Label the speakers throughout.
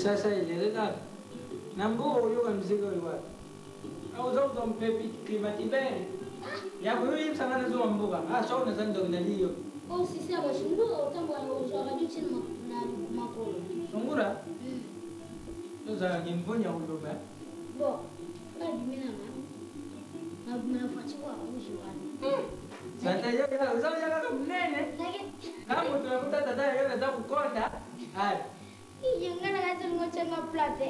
Speaker 1: Sasa elele kaka na mboka oyoka miziki oyo wapi? Oza kozwa mopepe climatibere ya koyoyebisa nga nazonga mboka. Ah, soki naza ndoki nali yo.
Speaker 2: Oh, sisi ya basungura otambola ozwa radio ti na makolo.
Speaker 1: Sungura? Tozala nimvoni ya koloba.
Speaker 2: Bon, nga bimi na nga. Na bimi na voiture ya rouge wana.
Speaker 1: Tata yo oza oya kaka monene. Nga moto nakuta tata yo naza kokonda. Ayi.
Speaker 2: Iyo nga na kati olingo otya nga plate.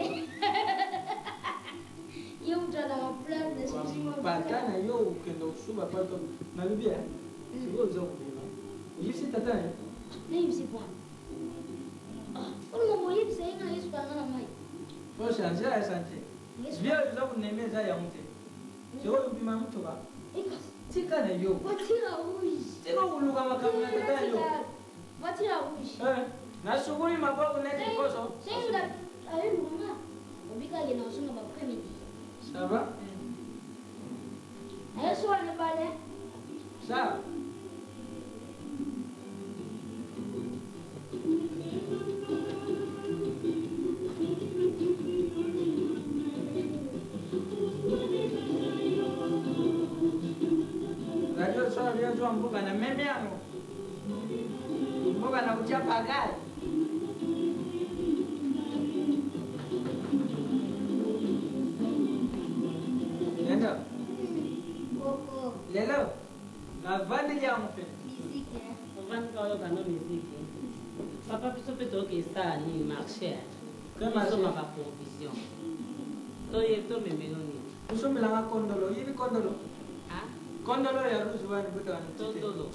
Speaker 2: Yo moto azalaka plate na susi nga
Speaker 1: Pata na yo okenda kosuba pato nalobi eh. Sikoyo oza kobima. Oyebisi tata na yo?
Speaker 2: Nayebisi pwana. Ah, olingo koyebisa ye nga yesu kanga na mai.
Speaker 1: Faut changer ya sante. Vie oyo toza koneme eza yango te. Sikoyo obima motuka. Tika na yo.
Speaker 2: Voiture rouge.
Speaker 1: Tika koluka makambo na tata na yo.
Speaker 2: Voiture ya rouge.
Speaker 1: Eh, nasukoli maboko neti poso.
Speaker 2: Soki mutu aye luka nga, obika akende kosomba ba après midi.
Speaker 1: Ça va?
Speaker 2: Aye sowa na ebale.
Speaker 1: Ça va? Radio sowa bien zwa mboka na memi yango. Mboka na kutia pagaille. Lelo.
Speaker 2: Koko.
Speaker 1: Lelo. Navandeli yango mpe.
Speaker 2: Musique.
Speaker 3: Ovandi ka oyoka no musique. Papa biso mpe toyoka esala nini marché. Tosomba ba provision. Toye tomemelo nini?
Speaker 1: Osombelanga kondolo, oyebi kondolo?
Speaker 3: Ah?
Speaker 1: Kondolo ya rouge wana ebotaka na tete.
Speaker 3: Tondolo.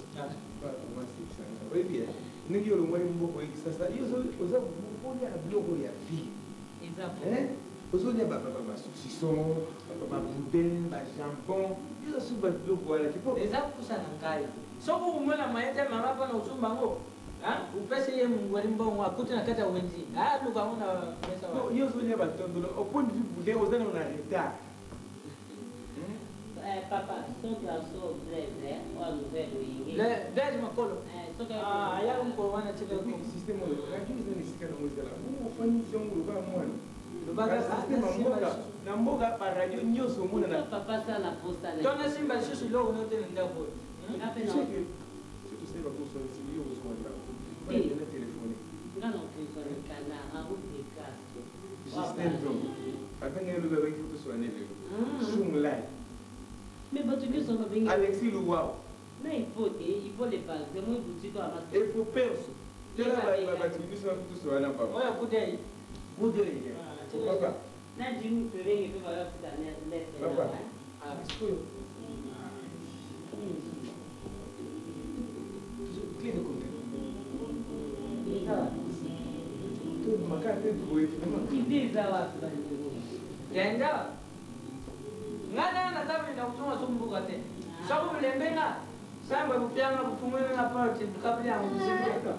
Speaker 4: Oyebi eh, ndenge yo olongwaki mboka oye Kisasa, yo oza olia na biloko ya ville.
Speaker 3: Eza bon.
Speaker 4: Hein? Ozolia ba ba saucisson, ba boudin, ba jambon, yo oza susu ba biloko wana te po.
Speaker 1: Eza kusa na ngai. Soki okomona moyen te mama pona kosomba yango, hein, opesi ye mungwali mbongo akuti na kati ya wenze, aluka yango na mesa wana.
Speaker 4: Po yo ozolia ba tondolo, au point de vue boudin oza nanu na retard.
Speaker 3: Eh papa son garçon Blaise eh oyo nouvelle oyenge.
Speaker 1: Blaise Makolo.
Speaker 3: Eh soki
Speaker 1: Ah ayaka mokolo wana tika
Speaker 4: Et puis système oyo radio eza na esika nango ezala bongo ofandisi yango lokola mwana.
Speaker 1: Lobaka
Speaker 4: Ba système ya mboka na mboka ba radio nyonso omona na
Speaker 3: papa sala posa na
Speaker 1: To nasimba lisusu eloko no te na ndako oyo.
Speaker 3: Nga pe
Speaker 4: Tu
Speaker 3: na
Speaker 4: sais que soki tosali ba courses wana esili yo okozonga ndako
Speaker 3: Te.
Speaker 4: wana na telephone.
Speaker 3: Nga na okozwa mikanda en route de Castro.
Speaker 4: Justin Djong abenga ye lobi alobaki faut toswana ye lelo. Shung Lai.
Speaker 3: Mais batu nioso babengi
Speaker 4: Alexis Luwawu.
Speaker 3: Na ipo te ipo le padre moi boutique oyo ama
Speaker 4: Efo perso. Tala ba ba batu nioso wana faut toswana na bango.
Speaker 1: Oyo akudei.
Speaker 4: Kudei eh. Papa.
Speaker 3: Na Jimmy Ferenge pe bayo atika lettre na
Speaker 4: Papa.
Speaker 3: ah.
Speaker 4: Sikoyo. Clé de combien?
Speaker 3: Eza wapi?
Speaker 4: To makala te boye vraiment.
Speaker 3: Idée eza wapi ba ndeko?
Speaker 1: Yenda. Nga na naza kulinda kozonga so mboka te. Soki olembe nga, sambwe bupianga bufungweli nga porte bukabuli yango bisika.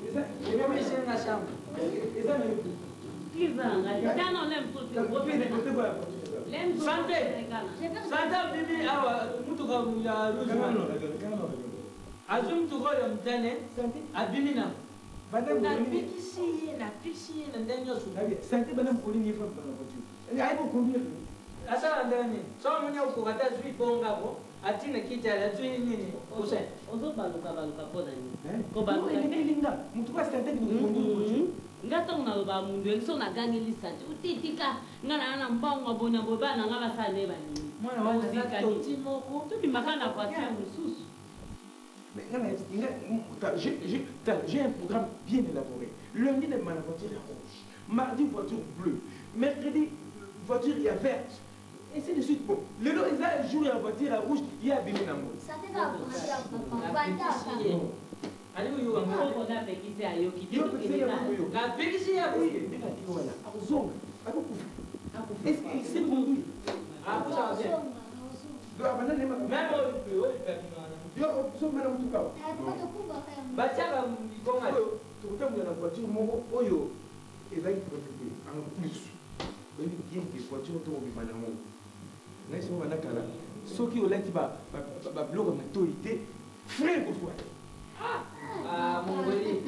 Speaker 4: Eza
Speaker 1: Ekomisi nga sambwe.
Speaker 4: eza na yo.
Speaker 3: Clé eza na ngai te. Tana olem so te.
Speaker 4: Clé de côté quoi?
Speaker 1: Sante. Sante abimi awa mutuka ya rouge wana. Azwi mutuka oyo ya motane abimi na napikisi ye napikisi ye na ndenge nyonso.
Speaker 4: Sante bana mokoli ni femme na voiture. Ayi ko conduire.
Speaker 1: Asala ndenge nini? Soki amoni akokoka te azui bonga ko atie na kiti azui nini coussin.
Speaker 3: Ozo baluka baluka pona nini? Ko baluka te.
Speaker 4: Elekeli nga mutu ba sante ki ko
Speaker 3: conduire. Nga tango nalobaka mundu soki nagangeli sante ote tika nga naza na mbongo boye na boye bana na nga basala ndenge balingi.
Speaker 1: Mwana wana aza toti moko.
Speaker 3: Tobima kaka na voiture mususu.
Speaker 4: Mais nga na nga tala j'ai j'ai tala j'ai un programme bien élaboré lundi na bima na voiture ya rouge mardi voiture bleue mercredi voiture ya verte ainsi de suite bon lelo eza jour ya voiture ya rouge ye abimi na ngo
Speaker 1: Napekisi ye ali koyoka nga
Speaker 3: Koko nde apekisi ye ayoki te
Speaker 4: Yo opekisi
Speaker 3: tokende
Speaker 4: ye
Speaker 3: kaka.
Speaker 4: akoyoka
Speaker 1: Napekisi ye aboyi.
Speaker 4: Ndenge ake wana akozonga akokufa
Speaker 3: Akufa.
Speaker 4: Est-ce qu'il s'est conduit?
Speaker 1: Akufaka bien.
Speaker 4: Donc abanda na ye makambo.
Speaker 1: Meme oyo pe oyo pe abimaka na
Speaker 4: Yo ozomema na motuka awa?
Speaker 1: Batiaka libonga te.
Speaker 4: Oyo tokotambola na voiture moko oyo ezali protege en plus. Oyebi bien que voiture tokobima na yango. Ngai soko banda kala soki olati ba ba biloko ya matoyi te frein ekozua te.
Speaker 1: Ah mongoli.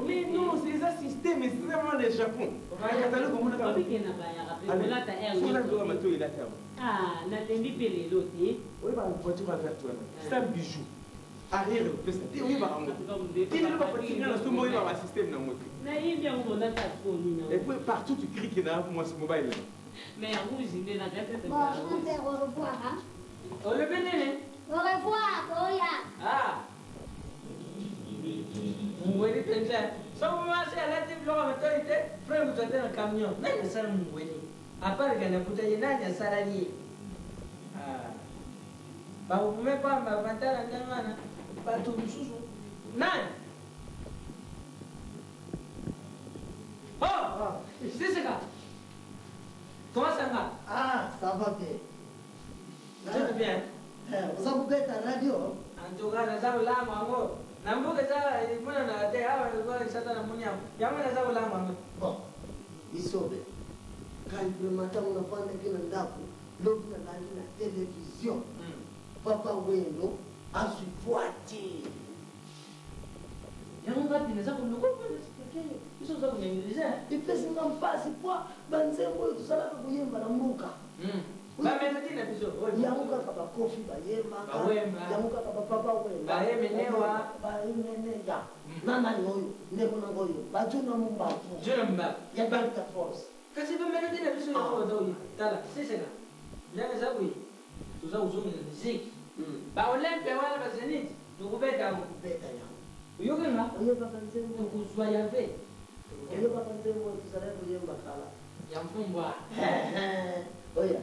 Speaker 4: Mais non, c'est eza système eza wana ya Japon. Katalogue omonaka.
Speaker 3: Obike na bayaka pe kolata air
Speaker 4: Soki olati
Speaker 3: nyonso
Speaker 4: biloko ya
Speaker 3: te.
Speaker 4: matoyi elati awa.
Speaker 3: Ah nalembi pe lelo te.
Speaker 4: Oyebaka voiture ya verte wana sans bijou arrière ekopesa te oyebaka yango te ti lelo bafatiki nga na somba oyebaka ba système na yango te.
Speaker 3: Nayembi yango bolata sikoyo nini yango.
Speaker 4: Et puis partout tu cries que na mwasi mobali na yo.
Speaker 3: Mais ya rouge nde na kati
Speaker 2: Bon, grand père, au revoir hein.
Speaker 1: Olobi nini?
Speaker 2: Au revoir, oya.
Speaker 1: Ah. Mungweli penza. Soki mwasi alati biloko ya matoyi te, frère moto ate na camion. Nani asala mungweli? À part Kanakuta ye nani asala ye? Ah. Bakokume pamba batala ndenge wana bato mosusu nani? Oh! Sisika! Comment ça va?
Speaker 5: Ah, ça va bien.
Speaker 1: Tout bien.
Speaker 5: Eh, oza kobeta radio?
Speaker 1: En tout cas, naza kolamba yango. Na mboka eza emonanaka te awa lokola lisata na moni yango. Yango naza kolamba yango.
Speaker 5: Bon, bisobe. Ngai vraiment ntango nafandaki na ndako lobi nalandi na television papa Wendo azwi voiture.
Speaker 1: Yango nga pe naza koluka po na expliquer yo. Biso toza ko negliger hein.
Speaker 5: Epesi nga mpasi po ba nzembo oyo tozalaka koyemba na mboka.
Speaker 1: Ba melodie na biso oyo.
Speaker 5: Yango kaka ba Koffi bayembaka.
Speaker 1: Ba Wemba.
Speaker 5: Yango kaka ba Papa Wemba.
Speaker 1: Ba Emenewa.
Speaker 5: Ba Emeneya. Na nani oyo ndeko na nga oyo ba Djuna Mumbavu.
Speaker 1: Djuna Mumbavu.
Speaker 5: Ya Delta Force.
Speaker 1: Kasi ba melodie na biso yango oza koyeba. Tala seseka ndenge eza boye toza kozongela musique. Ba Olympia wana ba Zenith tokobeta yango.
Speaker 5: Tokobeta yango.
Speaker 1: Oyoki nga?
Speaker 5: Oyebaka nzembo.
Speaker 1: Tokozwa ya ve.
Speaker 5: Oyebaka nzembo oyo tozalaki koyemba kala.
Speaker 1: Ya mfumbwa.
Speaker 5: Eeh oya.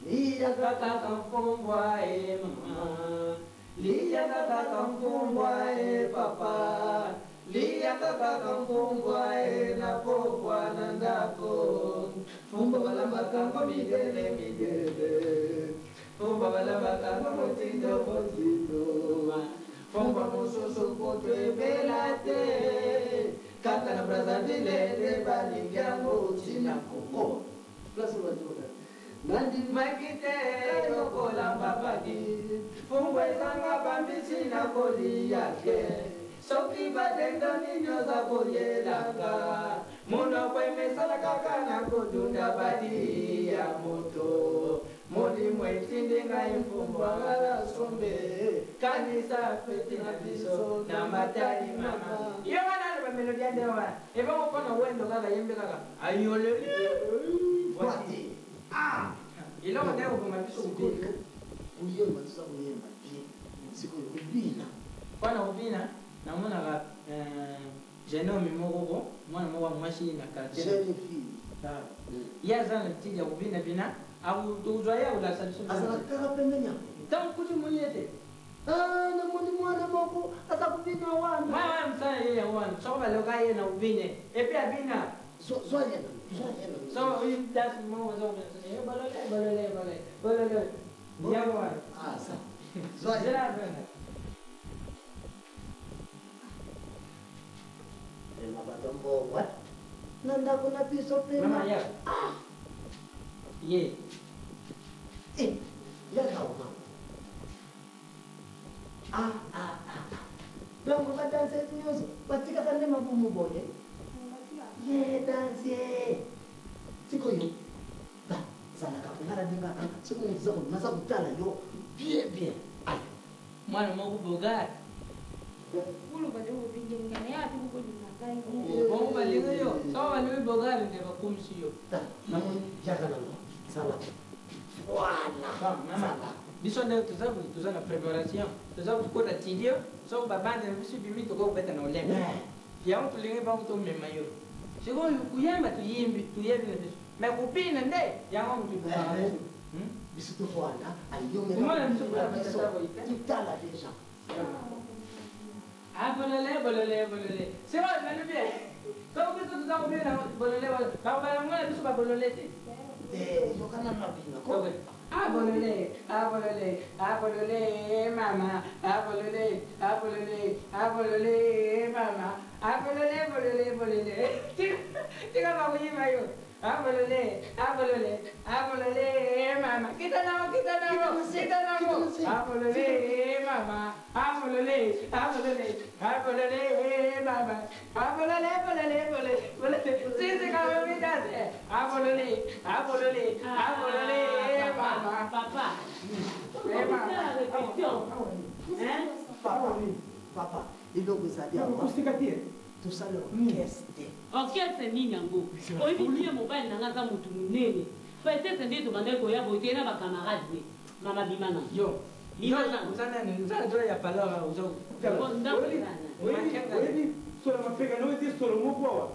Speaker 5: Liya
Speaker 1: kaka mfumbwa e mama. Liya kaka mfumbwa e papa. Liya kaka mfumbwa e na pokwa na ndako. Fumbwa balambaka ngo midele midele. Fumbwa balambaka ngo motindo motindo. Fumbwa mosusu kutu ebela te. Kaka na Brazzaville nde balingi yango ti na Congo.
Speaker 5: Place oyo bato
Speaker 1: Nandimaki te lokola paki. Fumbwa ezanga bambisi na kolia te. Soki badendo nini oza kolielanga. Monoko emesala kaka na kodunda bali ya moto. Molimo etindi ngai mfumbwa nga nasombe. Kanisa feti na biso na matali mama. Yo wana aloba melodie ya ndenge wana. Ebongo pona wendo kaka yembe kaka ayoleli.
Speaker 5: Voiture. Ah!
Speaker 1: Eloko nde ekoboma biso
Speaker 5: Sikoyo
Speaker 1: kobina.
Speaker 5: koyemba toza koyemba bien. Sikoyo kobina.
Speaker 1: Pona kobina namonaka jeune homme moko ko mwana moko ya mwasi na quartier.
Speaker 5: Jeune fille.
Speaker 1: Ah. Ye aza na tidi ya kobina bina tokozwa ye akolakisa biso.
Speaker 5: Azalaka kaka pembeni yango.
Speaker 1: Ntango kuti moni ye te.
Speaker 5: Ah, namoni mwana moko aza kobina wana.
Speaker 1: Mwana wana mosala ye yango wana soko baloka ye na kobine epuis abina.
Speaker 5: Zwa ye na zwa ye na.
Speaker 1: So dance moko oza kobina bolole bolole bolole bolole yango wana.
Speaker 5: Ah, ça. Zwa ye.
Speaker 1: Zela apena.
Speaker 5: Pema bato mbongo na ndako na biso pema.
Speaker 1: Mama ya.
Speaker 5: Ah!
Speaker 1: Ye.
Speaker 5: Eh, yaka mama. Ah, ah, ah. Donc ba danseuse nyonso batikaka nde mabumu boye. Ye danse. Sikoyo. Ba, Nga nalingaka soki naza kotala yo bien bien. Allez.
Speaker 1: Mwana moko bogar.
Speaker 2: Koloba nde obengeli ngai na ya te kokolinga ngai.
Speaker 1: Bongo balingi yo. Soki balingi bogar nde bakumisi yo.
Speaker 5: Tala, namoni yaka nano. Zala. Voilà.
Speaker 1: Mama, biso nde toza toza na préparation. Toza kokota studio, soki babande na biso ebimi tokoki kobeta na olembe. Yango tolingi bango tomema yo. Sikoyo koyemba toyembi, toyebi na biso. Mais kobina nde yango moto ebomaka biso.
Speaker 5: Biso tofanda,
Speaker 1: Komona biso
Speaker 5: ayomela
Speaker 1: kuna
Speaker 5: biso
Speaker 1: batata boye te.
Speaker 5: totala deja.
Speaker 1: Ah, bolole, bolole, bolole. Sikoyo nalobi eh, soki biso toza kobina bolole, bolole, bakomona biso babolole te.
Speaker 5: Te, yokana na bina ko.
Speaker 1: Ok. Ah bolole, ah bolole, ah bolole, mama, ah bolole, ah bolole, ah bolole, mama, ah bolole, bolole, bolole. Tika, tika bakoyima yo. Ah bolole, ah bolole, ah bolole, mama. Kita nango, kita nango, kita nango. Ah bolole, mama, ah bolole, ah bolole, ah bolole, mama, ah bolole, bolole, bolole, bolole. Sisi kama mitase. Ah bolole, ah bolole, ah bolole, mama.
Speaker 3: Papa.
Speaker 1: Eh, mama.
Speaker 3: Répétition. Hein?
Speaker 5: Papa, papa, eloko ezali awa.
Speaker 4: Koseka te.
Speaker 5: Tosala orchestre te.
Speaker 3: Orchestre nini yango? Oyebi bien mobali na nga aza motu monene. Peut-être nde tobandaki koya boye te na bacamarade ne. Mama bima na.
Speaker 1: Yo. Yo, oza nani? Oza na droit ya parole, oza.
Speaker 3: Ndako eza nani?
Speaker 4: Oyebi solo mapeka no ete solo moko awa.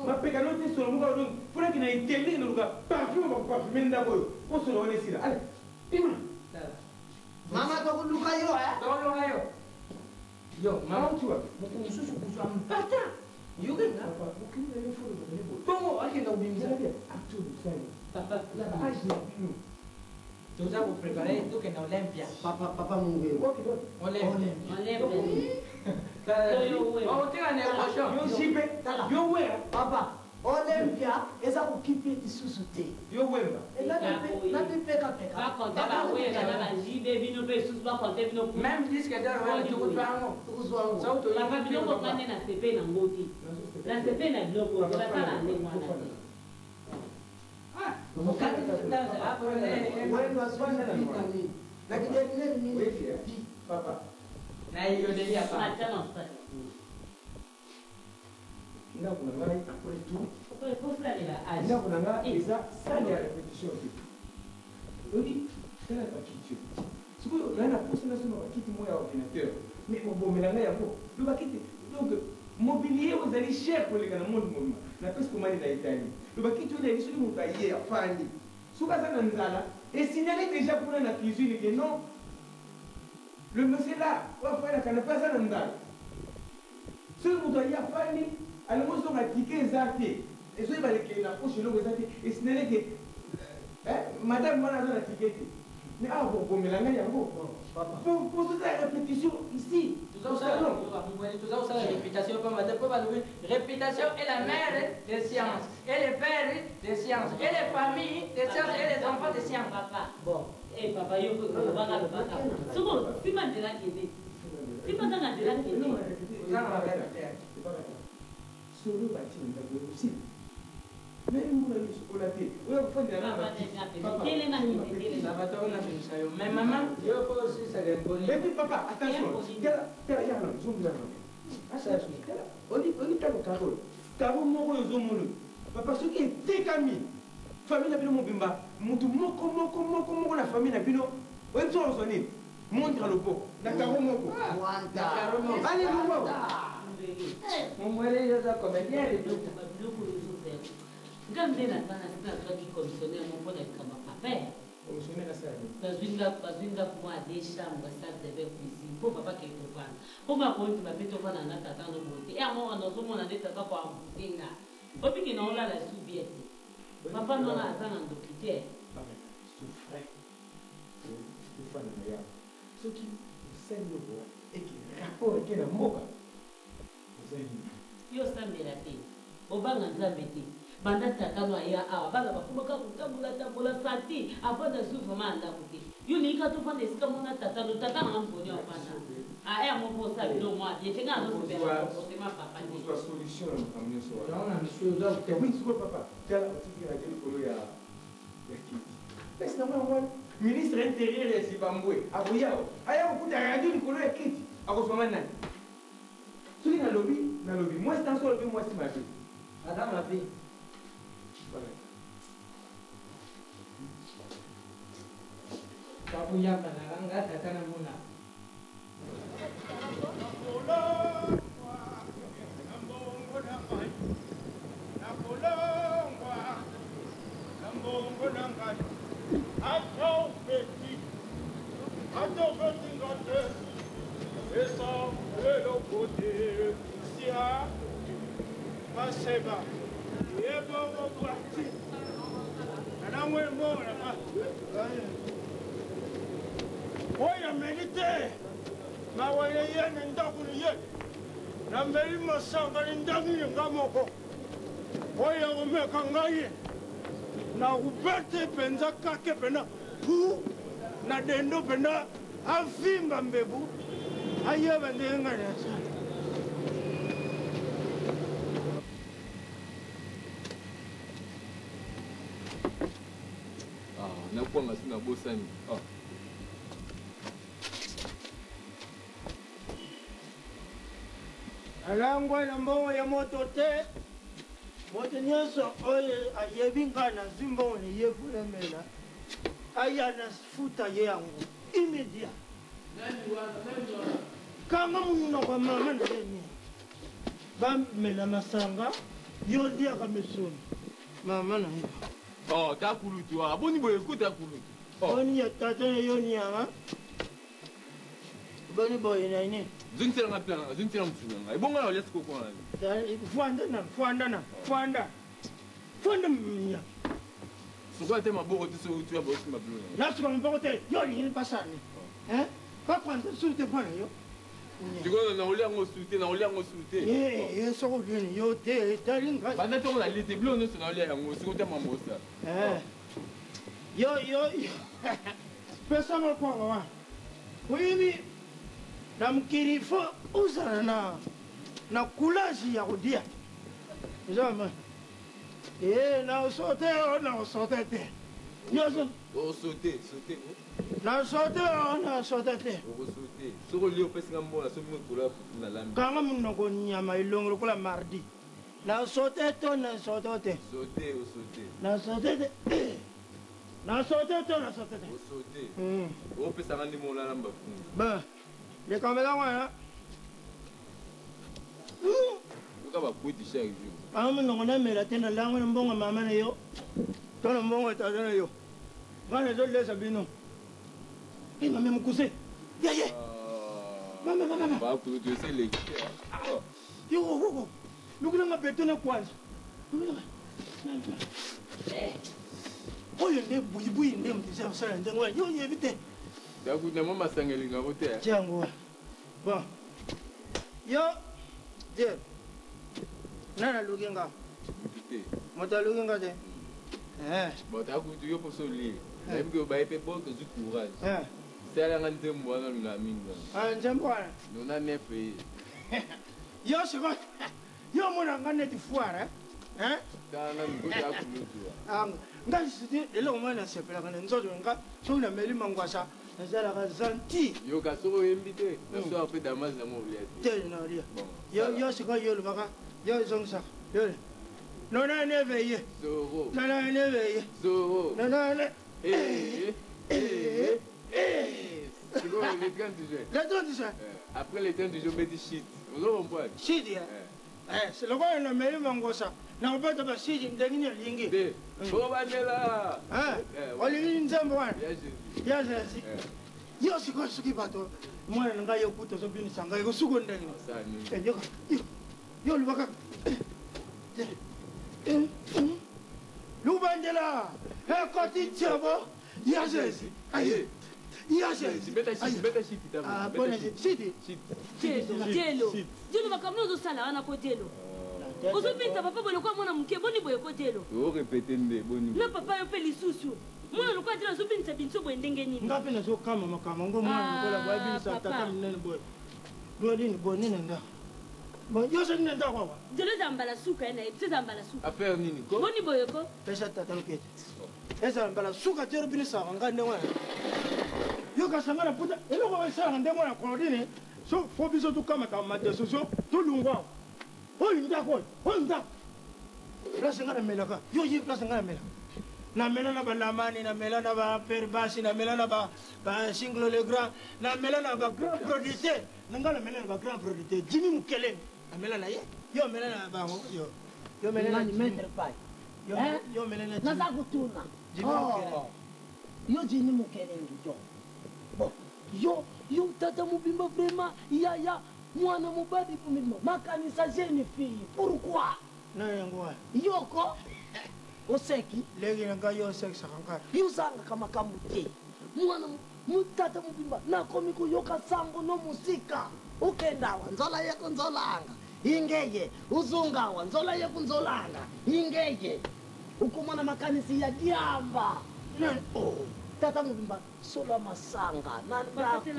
Speaker 4: Mapeka no ete solo moko awa donc mpona ke na eteli naluka parfume bakoparfume ndako oyo po solo wana esila. Allez, bima.
Speaker 5: Mama tokoluka yo eh.
Speaker 1: Tokoluka yo. Yo, mama
Speaker 4: Mama tu wapi?
Speaker 1: mokolo mosusu kozwa mpata. Yokenga.
Speaker 4: Okimi na yo folo bazali boye.
Speaker 1: Bongo akenda kobimisa.
Speaker 4: Arthur Lusani.
Speaker 3: Papa.
Speaker 4: Age na bino.
Speaker 1: Toza koprépare tokenda Olympia.
Speaker 5: Papa, papa Mungwelo.
Speaker 4: Ok, donc.
Speaker 1: Olympia.
Speaker 3: Enlève. Oyo wewe.
Speaker 1: Otika na émotion.
Speaker 4: Yo jipe.
Speaker 5: Tala.
Speaker 4: Yo wera.
Speaker 5: Papa, Olympia eza kokipe lisusu te.
Speaker 4: Yo wemba.
Speaker 5: Nabipekapeka.
Speaker 3: Bakonte bawera na bajibe bino mpe lisusu bakonte bino kuna.
Speaker 1: Même disque d'or wana tokozwa yango.
Speaker 5: Tokozwa yango.
Speaker 1: Soki toyebi
Speaker 3: Papa biloko nga nde na sepe nango te. Na sepe na biloko te basala ndenge wana te.
Speaker 1: Ah, okati ah, bolole.
Speaker 5: Wendo azwi nini? Na kidernel nini?
Speaker 4: Oyebi, eh? Papa.
Speaker 1: Na eyodeli ya pa.
Speaker 3: Atia na stress.
Speaker 4: Ndako na ngai après tout.
Speaker 3: Kosalela age.
Speaker 4: Ndako na ngai eza salle ya répétition te. Oyebi tala bakiti oyo. Sikoyo ngai na posa nasomba bakiti moko ya ordinateur. Mais obomela ngai yango. Lo bakiti donc mobilier oyo ezali cher koleka na monde mobimba. Napesi komani na Italie. Lo bakiti oyo ezali soki moto aye afandi. Soki aza na nzala, esignale déjà kuna na cuisine que non le monsieur là oyo afandi na canapé aza na nzala. Soki moto aye afandi alingi ozonga ticket eza te. Ezoyeba lekele na poche eloko eza te. Esignale que madame wana aza na ticket te. Mais awa bobomela ngai yango.
Speaker 5: Papa.
Speaker 4: Pour tosala répétition ici.
Speaker 1: Toza kosala réputation pamba te mpo balobi réputation est la mère des sciences et le père des sciences et les familles des sciences et les enfants des sciences.
Speaker 3: Papa.
Speaker 5: Bon.
Speaker 3: Eh papa yo mpe olobaka lobaka. Soko nsima nzela kende. Nsima kaka nzela kende.
Speaker 1: Oza na mabele te.
Speaker 4: Solo batie na ndako ekosila. Mais mbula nyonso okola te. Oya kofandela na
Speaker 3: Papa
Speaker 4: bakiti.
Speaker 3: telema kende telema.
Speaker 1: Ça va tokona bimisa yo. Mais maman, yo mpo osisaka mponi.
Speaker 4: Et puis papa, attention. Tala, tala ya na zongela na. Asa tala. Oni oni tala karo. Karo moko oyo ozomona. Papa soki etekami. Famille na bino mobimba, mutu moko moko moko moko na famille na bino. Oyebi soki ozwa nini? Montre ya loboko na karo moko.
Speaker 5: Wanda.
Speaker 1: Karo moko.
Speaker 4: Allez, longwa.
Speaker 1: Mongwele yo oza comédien
Speaker 3: Biloko biloko oyo ozozela. Nga nde naza na sina nazwaki commissionnaire moko mpona likambo ya papa.
Speaker 4: Commissionnaire asala nini?
Speaker 3: Bazwi ndako bazwi ndako mwa ya deux chambres, salle de bain, cuisine mpo papa akei kovanda. Mpo bakoyindima mpe tovanda na tata no boye te. Ere moko nazomona nde tata koambuke nga. Obiki na olala su bien te. Papa nona aza na ndoki te.
Speaker 4: Papa, souffre. Tofanda na yawo. Soki osali eloko wana, eke rapport eke na mboka. Oza nini?
Speaker 3: Yo osambela te. Obanga Nzambe te. Banda tata no aya awa bana bakomaka kotambola tambola sati avanda su vraiment na ndako te. Yo olingi kaka tovanda esika moko na tata no tata nanga mokoni avanda. Ah ere moko osala biloko moko ya bien te nga nazosepela na comportement ya papa te.
Speaker 4: Kozwa solution na makambo nyonso wana.
Speaker 1: Yango na misu oza
Speaker 4: Oui, sikoyo papa, tala otiki radio likolo ya ya kiti. Place na ngo yango wana. Ministre ya interieur ya Zimbambwe akoya awa, aya kokuta radio likolo ya kiti, akozwa nga nani? Soki nalobi, nalobi. Mwasi na nga soki alobi mwasi mabe.
Speaker 1: Aza mabe.
Speaker 4: Voilà.
Speaker 1: Kabuyamba na nga tata na mona.
Speaker 6: Oyo ameli te mawa na ye na ndako na ye nameli masanga na ndako na nga moko oyo akomeka ngai nakobete mpenza kake mpenza pu na dendo mpenza avimba mbebu ayeba ndenge ngai nasala.
Speaker 7: Ah, nakwanga si nabosani. Ah.
Speaker 6: Alangwa na mbongo ya moto te. Moto nyonso oyo ayebi ngai nazwi mbongo na ye fulemela aya na futa ye yango immédiat. Kanga monoko ya mama na ye nini? Bamela masanga, yo liaka misuni. Mama na yo.
Speaker 7: Oh, ta kulutu, ah, boni boye ko ta kulutu. Oh.
Speaker 6: Boni ya tata na yo nyama. Boni boye na nini?
Speaker 7: Zongisela nga plan, zongisela mosusu na ngai. Ebongo na olia sikoyo kona nani?
Speaker 6: Fwanda na, fwanda na, fwanda. Fwanda nya.
Speaker 7: Sokola te maboko te soki otuya bosimba bilo na.
Speaker 6: Nasuka maboko te, yo olingi basani. Hein? Ba prendre sous te mpo na yo.
Speaker 7: Sikoyo na olia yango su te, na olia yango su te.
Speaker 6: Eh, eh, soki olie yo te, etali ngai.
Speaker 7: Banda ntongo na lie te, bilo nyonso na olia yango, sikoyo te mambo osala.
Speaker 6: Eh. Yo, yo, yo. Pesa nga kwanga wana. Oyebi, na mokili fo ozala na na courage ya kolia. Eza ma. Eh, na osote o na osote te. Nyonso.
Speaker 7: Osote, sote.
Speaker 6: Na sote o na sote te.
Speaker 7: Okosote. Soki olie opesi nga mbongo nasombi mokolo ya fufu na lambi.
Speaker 6: Kanga monoko nyama elongi lokola mardi. Na sote to na sote te.
Speaker 7: Sote, osote.
Speaker 6: Na sote te. Na sote to na sote te.
Speaker 7: Osote. Opesa nga nde molala mbafungu.
Speaker 6: Ba. Likambo eza wana.
Speaker 7: Yoka bakwiti chaque jour.
Speaker 6: Kanga monoko namela te na lango na mbongo mama na yo to na mbongo ya tata na yo. Nga nazolesa bino. Eh, mame mokuse. Ya ye. Mama, mama, mama.
Speaker 7: Bakulutu esi eleki.
Speaker 6: Yo, koko. Lukela nga beto na kwanza. Lukela nga. Oyo nde buyibuyi nde moto eza kosala ndenge wana. Yo oyebi te.
Speaker 7: Dakutu na mwa masanga elingako te.
Speaker 6: Tia yango wana. Bon. Yo, Dieu. Nani aluki nga?
Speaker 7: Mutu te.
Speaker 6: Moto aluki nga te. Eh.
Speaker 7: Bon, Dakutu yo mposo olie. Nayebi ke obaye mpe bon tozwi courage.
Speaker 6: Eh.
Speaker 7: Salanga nzembo wana olingaka mingi wana.
Speaker 6: Ah, nzembo wana.
Speaker 7: Nona nef eye.
Speaker 6: Yo sikoyo yo omona nga neti foire hein?
Speaker 7: Tala nanu ko ta kulutu.
Speaker 6: Ah, nga lisusu eloko moko nasepelaka na nzoto na nga soki nameli mangwasa nazalaka gentil.
Speaker 7: Yoka soki oyembi te na soir mpe damas nango olia te.
Speaker 6: Te nalia. Yo yo sikoyo yo olobaka yo ezongisaka yo nona neveye.
Speaker 7: Zoro.
Speaker 6: Nona neveye.
Speaker 7: Zoro.
Speaker 6: Nona ne.
Speaker 7: Eh eh eh. Sikoyo le 30 juin.
Speaker 6: Le 30 juin.
Speaker 7: Après le 30 juin obeti shit. Ozo comprendre?
Speaker 6: Shit ya. Eh, lokola nameli mangosa nakobeta basidi ndenge nini alingi.
Speaker 7: Te. Bobandela.
Speaker 6: Olingi nzembo wana?
Speaker 7: Ya Jésus.
Speaker 6: Ya Jésus. Yo sikoyo soki bato mwana na ngai yokuta ozobinisa ngai kosuko ndenge nini? Yoka yo olobaka lubandela ekoti tiabo ya Jésus. Aye. Ya Jésus.
Speaker 7: Beta shit, beta shit
Speaker 6: Ah, bona shit.
Speaker 3: Dielo, Dielo. Dielo makambo nini ozosala wana ko Dielo? Ozobeta papa boye lokola mwana moke boni boye ko Dielo?
Speaker 7: O répéter nde boni.
Speaker 3: Na papa yo mpe lisusu. Mwana lokola Dielo azobinisa binso boye ndenge nini?
Speaker 6: Nga mpe nazokama makambo yango mwana lokola boye abinisa tata monene boye. Boye nini boye nini ndako. Bon, yo soki na ndako awa.
Speaker 3: Dielo eza mbala suka ye na ye, biso eza mbala suka.
Speaker 7: Affaire nini ko?
Speaker 3: Boni boye ko?
Speaker 6: Pesa tata lokete. Ezala mbala suka te obinisaka ngai ndenge wana. Yo kasi ngai naputa eloko oyo esalaka ndenge wana Claudine, so fo biso tokamata ma decision tolungwa awa. Oyo ndako oyo, oyo ndako. Place ngai namelaka, yo oyebi place ngai namelaka. Namela na ba Lamani, namela na ba Père Basi, namela na ba ba Singlo le Grand, namela na ba grand producteur. Na ngai namela na ba grand producteur Jimmy Mukelenge, namela na ye. Yo omela na bango, yo. Yo omela na
Speaker 5: Nani
Speaker 6: Jimmy.
Speaker 5: maître pai?
Speaker 6: Yo,
Speaker 5: Hein?
Speaker 6: yo omela na
Speaker 5: Naza
Speaker 6: Jimmy.
Speaker 5: kotuna.
Speaker 6: Jimmy Mukelenge.
Speaker 5: Oh. Yo Jimmy Mukelenge yo. Bon, yo yo tata mobimba vraiment ya ya mwana mobali mobimba makanisa jeune fille. Pourquoi?
Speaker 6: Na yango wana.
Speaker 5: Yoko oseki.
Speaker 6: Leki na ngai yo osekisaka ngai.
Speaker 5: Yo ozangaka makambo te. Mwana tata mobimba nakomi koyoka sango no mosika. Okenda awa nzola ye kunzolanga ingeye uzunga awa nzola ye kunzolanga ingeye okomona makanisi ya diamba. Oh, tata mobimba solo ya masanga na ndako.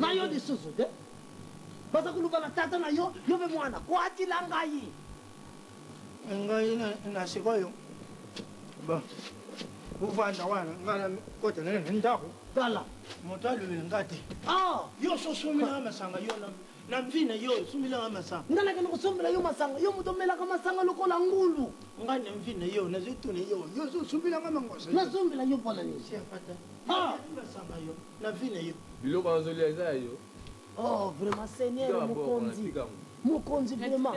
Speaker 5: Na yo lisusu te baza koluka na tata na yo yo mpe mwana kwatila ngai.
Speaker 6: Ngai na sikoyo bon bovanda wana ngai na kota na ndako.
Speaker 5: Tala
Speaker 6: moto alobela ngai te.
Speaker 5: Ah!
Speaker 6: Yo so osombelanga masanga yo na mvi na yo osombelanga masanga.
Speaker 5: Ngai nakende kosombela yo masanga yo moto omelaka masanga lokola ngulu.
Speaker 6: Ngai na mvi na yo nazotuna yo yo so osombelanga mangosa.
Speaker 5: Nasombela yo mpona nini?
Speaker 6: Ah! Masanga yo na mvi na yo.
Speaker 4: Biloko nazolia eza ya yo.
Speaker 5: Oh vraiment Seigneur mokonzi mokonzi vraiment.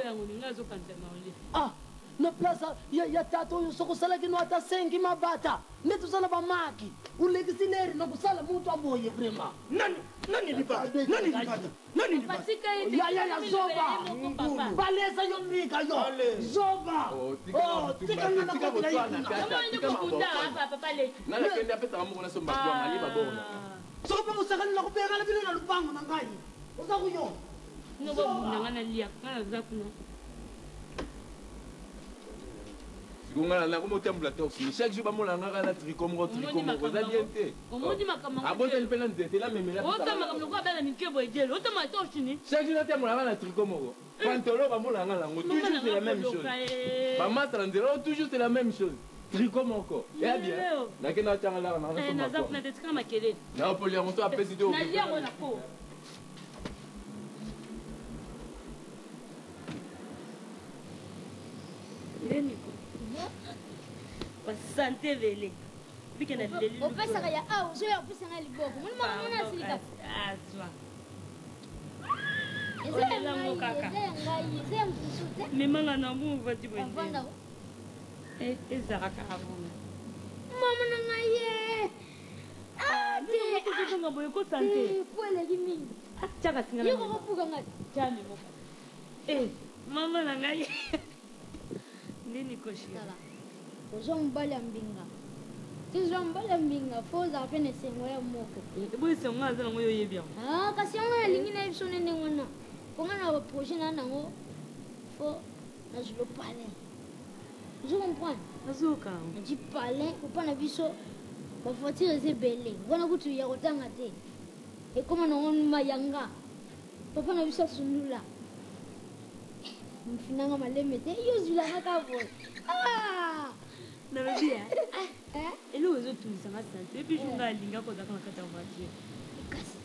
Speaker 5: Ah na place ya, ya tata oyo soki osalaki no ata 5 mabata nde toza na bamaki olekisi leri na kosala moto aboye vraiment.
Speaker 6: Nani nani libata nani libata nani libata
Speaker 5: ya ya ya zoba balesa yo mbika yo zoba oh tika nga na kotela ye kuna.
Speaker 4: Nani akende apesaka moko nasomba kwanga alie babona.
Speaker 5: Soki mpe mosakani na kobengana bino na lupango na ngai oza koyoka.
Speaker 3: Bino bobunda nga nalia nga naza kuna.
Speaker 4: Sikoyo nga nakomi otambola torse nu chaque jour bamona nga kaka na tricot moko tricot moko eza bien te.
Speaker 3: Omoni makambo yango
Speaker 4: Abosani mpe na nzete namemela.
Speaker 3: Ota makambo lokola bana mike boye dielo otama torse nu.
Speaker 4: Chaque jour natambola nga na tricot moko. Pantalon bamona nga nango toujours c'est la même chose. Bamasa na nzela toujours c'est la même chose. Tricot moko. Ya bien. Nakenda otanga laka na
Speaker 3: Eh, naza kuna te tika makelele.
Speaker 4: Na poli yango so apesi te.
Speaker 3: Nalia yango na po. Ndeniko. Basante ebele. Bike na leli.
Speaker 2: Opesaka ya awa ozoya opesa ngai liboko. Moni makambo na silika.
Speaker 3: Azwa.
Speaker 2: Eza ya ngai, eza ya ngai, eza ya mosusu te.
Speaker 3: Memanga na mbu vati boye.
Speaker 2: Avanda.
Speaker 3: Eh, ezalaka kaka bongo.
Speaker 2: Mama na ngai ye. Ah, te.
Speaker 3: Kozonga boye ko sante.
Speaker 2: Po eleki mingi.
Speaker 3: Tiaka singa.
Speaker 2: Yo kokobuka ngai.
Speaker 3: Tia memo. Eh, mama na ngai. Nini koshi?
Speaker 2: Tala. Ozwa mobali ya mbinga. Tozwa mobali ya mbinga fo ozala mpe na esengo ya moko.
Speaker 3: Boye esengo aza nango yo oyebi yango.
Speaker 2: Ah, kasi yango nalingi nayebi so nde ndenge wana. Mpo nga na baprojet na nango fo nazwi lo palais. Ozo comprendre?
Speaker 3: Nazoyoka.
Speaker 2: Nazwi palais opa na biso bavoiture eza ebele. Wana kutu ya kotanga te. Ekoma nango mayanga. Papa na biso asundula. Mfinanga malembe te yo ozwilanga kaka boye. Ah!
Speaker 3: Nalobi ya. Eloko ezotungisanga sante epi jour nga alinga kozalaka na kati ya voiture.
Speaker 2: Kasi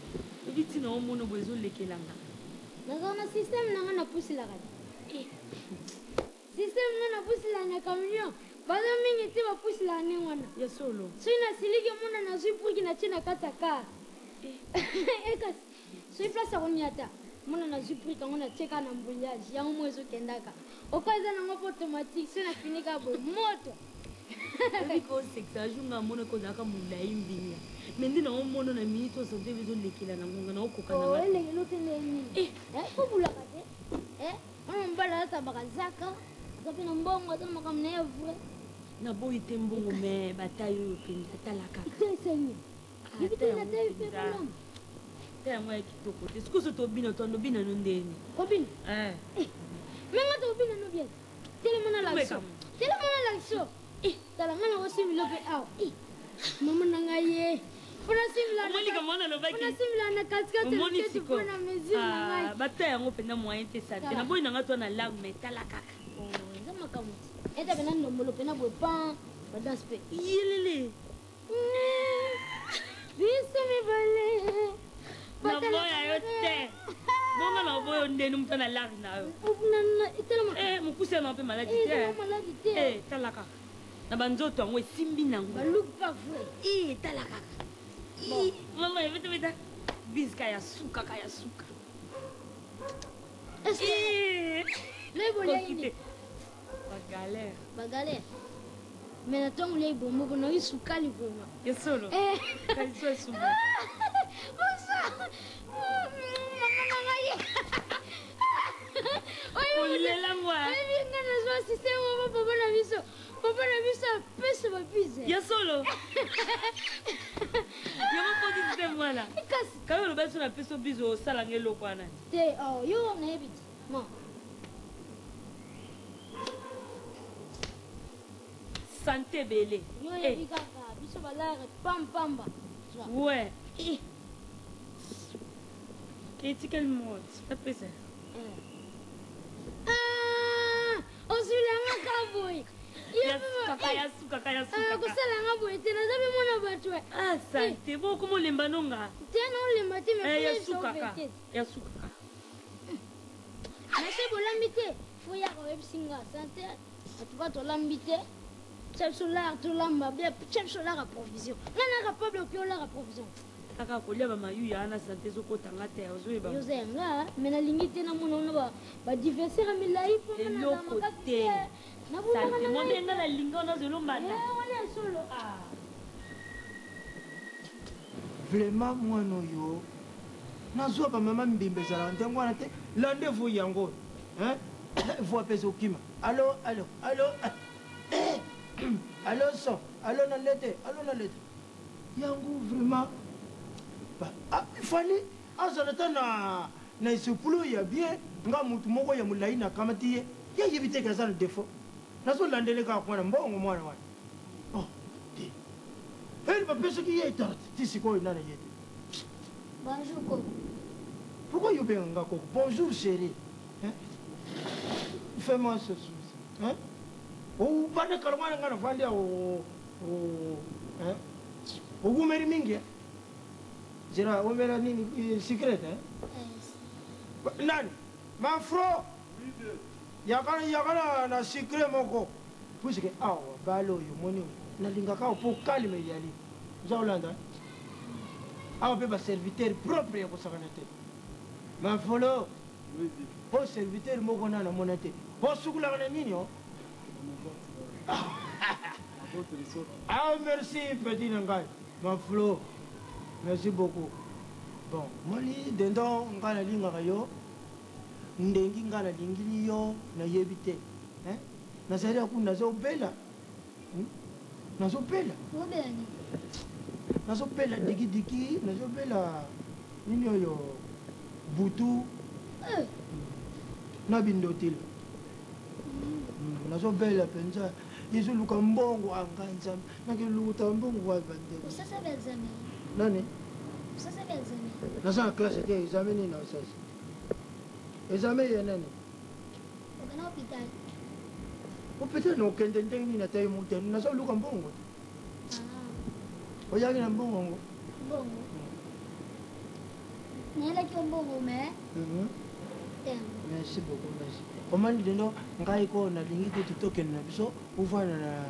Speaker 3: epi ntina omona boye ezolekelanga.
Speaker 2: Nazala na système na nga napusilaka te. Système nga napusilaka na camion. Baza mingi te bapusilaka ndenge wana.
Speaker 3: Ya solo.
Speaker 2: Soki nasiliki omona nazwi briki natie na kati ya car. Ekasi soki place ya koniata mona nazwi briki yango natie kaka na embrayage yango mo ezokendaka. Oka eza nango mpo automatique soki nafini kaka boye moto.
Speaker 3: Oyebi kosekisa jour nga amona kozalaka molai mbinga. Mais nde na omona na minute oyo sante ezolekela na ngonga na okoka na
Speaker 2: nga. Elekela te ndenge nini? Kobulaka te. Wana mobali alata bakazaka aza mpe na mbongo aza na makambo na ye vrai.
Speaker 3: Naboyi te mbongo mais bataille oyo mpenza tala kaka.
Speaker 2: Te esengi. Yebi te na taille mpe malamu.
Speaker 3: Ta yango ya kitoko te. Sikoyo so tobina toando bina no ndeni.
Speaker 2: Kobina? Mais nga tobina no bien. Telema na lakso. Telema na lakso. Tala nga na kosimila mpe awa. Mama na ngai ye. Mpona na katikati mpona mesure na ngai.
Speaker 3: Bata yango mpenza moyen te sante. Naboyi na nga to na larme tala kaka.
Speaker 2: Eza makambo te. Eta pena ndombolo pena boye pan ba danse pe.
Speaker 3: Yelele.
Speaker 2: Biso mibale.
Speaker 3: Naboya yo te. Bongo na oboyo ndeni moto na lari na yo. Eh, mokuse na mpe maladi te.
Speaker 2: Eh, maladi te.
Speaker 3: Eh, tala kaka. Na banzoto yango esimbi nango.
Speaker 2: Ba look pas vrai.
Speaker 3: Eh, tala kaka. Bon. Mama, ebeta beta. Bizka ya suka ka ya suka.
Speaker 2: Est-ce que Loyi bolia nini?
Speaker 3: Ba galère.
Speaker 2: Ba galère. Mais na ntango oliaki bomoko nayoki sukali vraiment.
Speaker 3: Ya solo.
Speaker 2: Eh.
Speaker 3: Kaliso esumba.
Speaker 2: Bonsoir. Mama na ngai.
Speaker 3: Olela ngwa.
Speaker 2: Oyebi nga nazwa système moko papa na biso. Papa na biso apesa ba bize.
Speaker 3: Ya solo. Yango poti système wana.
Speaker 2: Kasi.
Speaker 3: Kayo oloba biso na peso bize osala nga eloko wana.
Speaker 2: Te, oh, yo nayebi te. Bon.
Speaker 3: Sante ebele.
Speaker 2: Yo oyebi eh. kaka biso balare pampamba.
Speaker 3: Ouais. Eh. Etikali mot. Apesa.
Speaker 2: Eh. Ah, ozwilanga ka boye.
Speaker 3: Kosala
Speaker 2: nga boye te naza mpe mwana bato.
Speaker 3: Ah, sante bo okoma olemba nonga.
Speaker 2: Te na olemba te
Speaker 3: mais ya sukaka. Ya sukaka.
Speaker 2: Nase bolambi te fo yaka oyebisi nga sante atuka tolambi te tia biso lar tolamba tia biso lar ya provision nga na capable oki olar ya provision
Speaker 3: kaka kolia bamayuya wana sante ezokota nga te ozoyeba
Speaker 2: yoza ya nga me nalingi te namona wana badiversaire ya milai mpo
Speaker 3: eloko te
Speaker 2: nabundaka
Speaker 3: na nga nalinga wana ozolombanda
Speaker 2: wana ya solo
Speaker 6: Vraiment mwana oyo nazua ba mama mibimba ezalaka ndenge wana te lande-vous yango hein voix pe ezokima allo allo allo eh allo son allo na lete allo na lete yango vraiment ba ah, fallait azala ata na na esepulu ya bien nga mutu moko ya molayi nakamati ye ye ayebi te ke aza na defaut nazolandele kaka mwana mbongo mwana wana Oh te. Ele bapesaki ye tarte ti sikoyo nana ye te.
Speaker 2: Bonjour koko.
Speaker 6: Pourquoi yo benga nga koko? Bonjour chérie. Hein? Fais-moi ce souci. Hein? Oh, banda kala mwana nga navandi awo. Oh, hein? Okumeli mingi. Eh? Zera omela nini eh, secret hein?
Speaker 2: Yes.
Speaker 6: Nani? Mafro. Yaka yaka na, na secret moko. Puisque awa bale oyo omoni oyo nalingaka awa po calme eyali oza kolanda awa pe ba serviteur propre ya kosakana te mafolo po serviteur moko nanu namona te osukulaka na nini o ah merci petit na ngai maflo merci beaucoup bon moni dendon ngai nalingaka yo ndengi ngai nalingili yo nayebi te hein Nazali ya kuna nazo bela nazo bela.
Speaker 2: Obela nini?
Speaker 6: Nazo bela diki diki nazo bela nini oyo butu
Speaker 2: eh.
Speaker 6: na bindotila mm. Nazo bela penza ezoluka mbongo anga ah, nzambe nakelukuta mbongo wapi bandeko.
Speaker 2: Osasa ba examen?
Speaker 6: Nani?
Speaker 2: Osasa ba examen?
Speaker 6: Naza na classe te examen nini nasasa? Examen ya nani?
Speaker 2: Okenda hopital.
Speaker 6: Hopital na okende ndenge nini ata ye moko te nazo luka mbongo te.
Speaker 2: Ah.
Speaker 6: Oyaki na mbongo yango?
Speaker 2: Mbongo. Nayelaki yo mbongo mais.
Speaker 6: Mhm.
Speaker 2: Te.
Speaker 6: Merci beaucoup, merci. Omani lelo ngai ko nalingi kutu tokende na biso ovanda na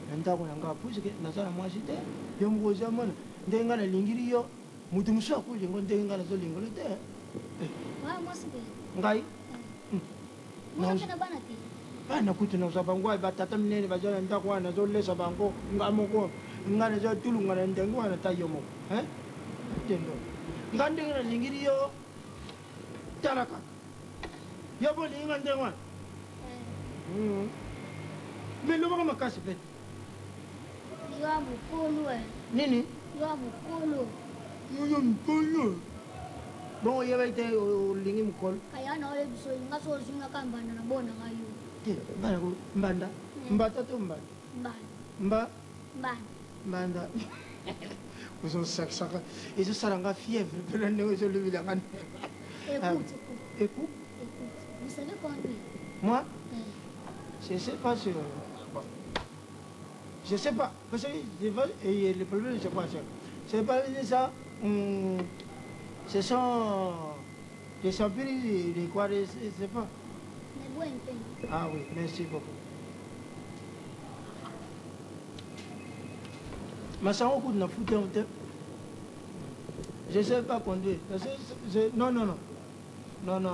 Speaker 6: na ndako na ngai puisque naza na mwasi te yo moko oza mwana ndenge ngai nalingili yo moto mosusu akolingo ndenge ngai nazolingolo te. Eh.
Speaker 2: Mwasi te.
Speaker 6: Ngai
Speaker 2: Oza na bana te?
Speaker 6: Bana kutu nazwa bango wapi? Batata minene baza na ndako wana nazolesa bango nga moko nga nazotulunga na ndenge wana ta yo moko hein? Tendo nga ndenge nalingili yo tala kaka yo bolingi nga ndenge wana
Speaker 2: eh.
Speaker 6: Me lobaka makasi pe
Speaker 2: Yo ya mokolo eh.
Speaker 6: Nini?
Speaker 2: Yo ya mokolo.
Speaker 6: Yo ya mokolo. Bongo oyebaki te olingi mokolo?
Speaker 2: Kaya na oyebi so nga so ozwi nga ka mbanda na bona nga yo.
Speaker 6: Te, mbanda ko mbanda.
Speaker 2: Eh.
Speaker 6: Mbata to mbanda?
Speaker 2: Mbanda.
Speaker 6: Mba?
Speaker 2: Mbanda.
Speaker 6: Mbanda. Ozosakisaka ezosala nga fièvre mpe na ndenge ozolobela nga.
Speaker 2: Écoute, écoute.
Speaker 6: Écoute.
Speaker 2: Écoute. Vous savez conduire?
Speaker 6: Moi?
Speaker 2: Eh.
Speaker 6: Je sais pas sûr. Je sais pas. Parce que je vais- et le problème, c'est quoi ça? C'est pas ça. Ce sont des champignons, des quoi, je sais pas.
Speaker 2: Mais bois un peu.
Speaker 6: Ah oui, merci beaucoup. Masango kutu na futi yango te. Je sais pas conduire. Parce que non, non, non. Non, non.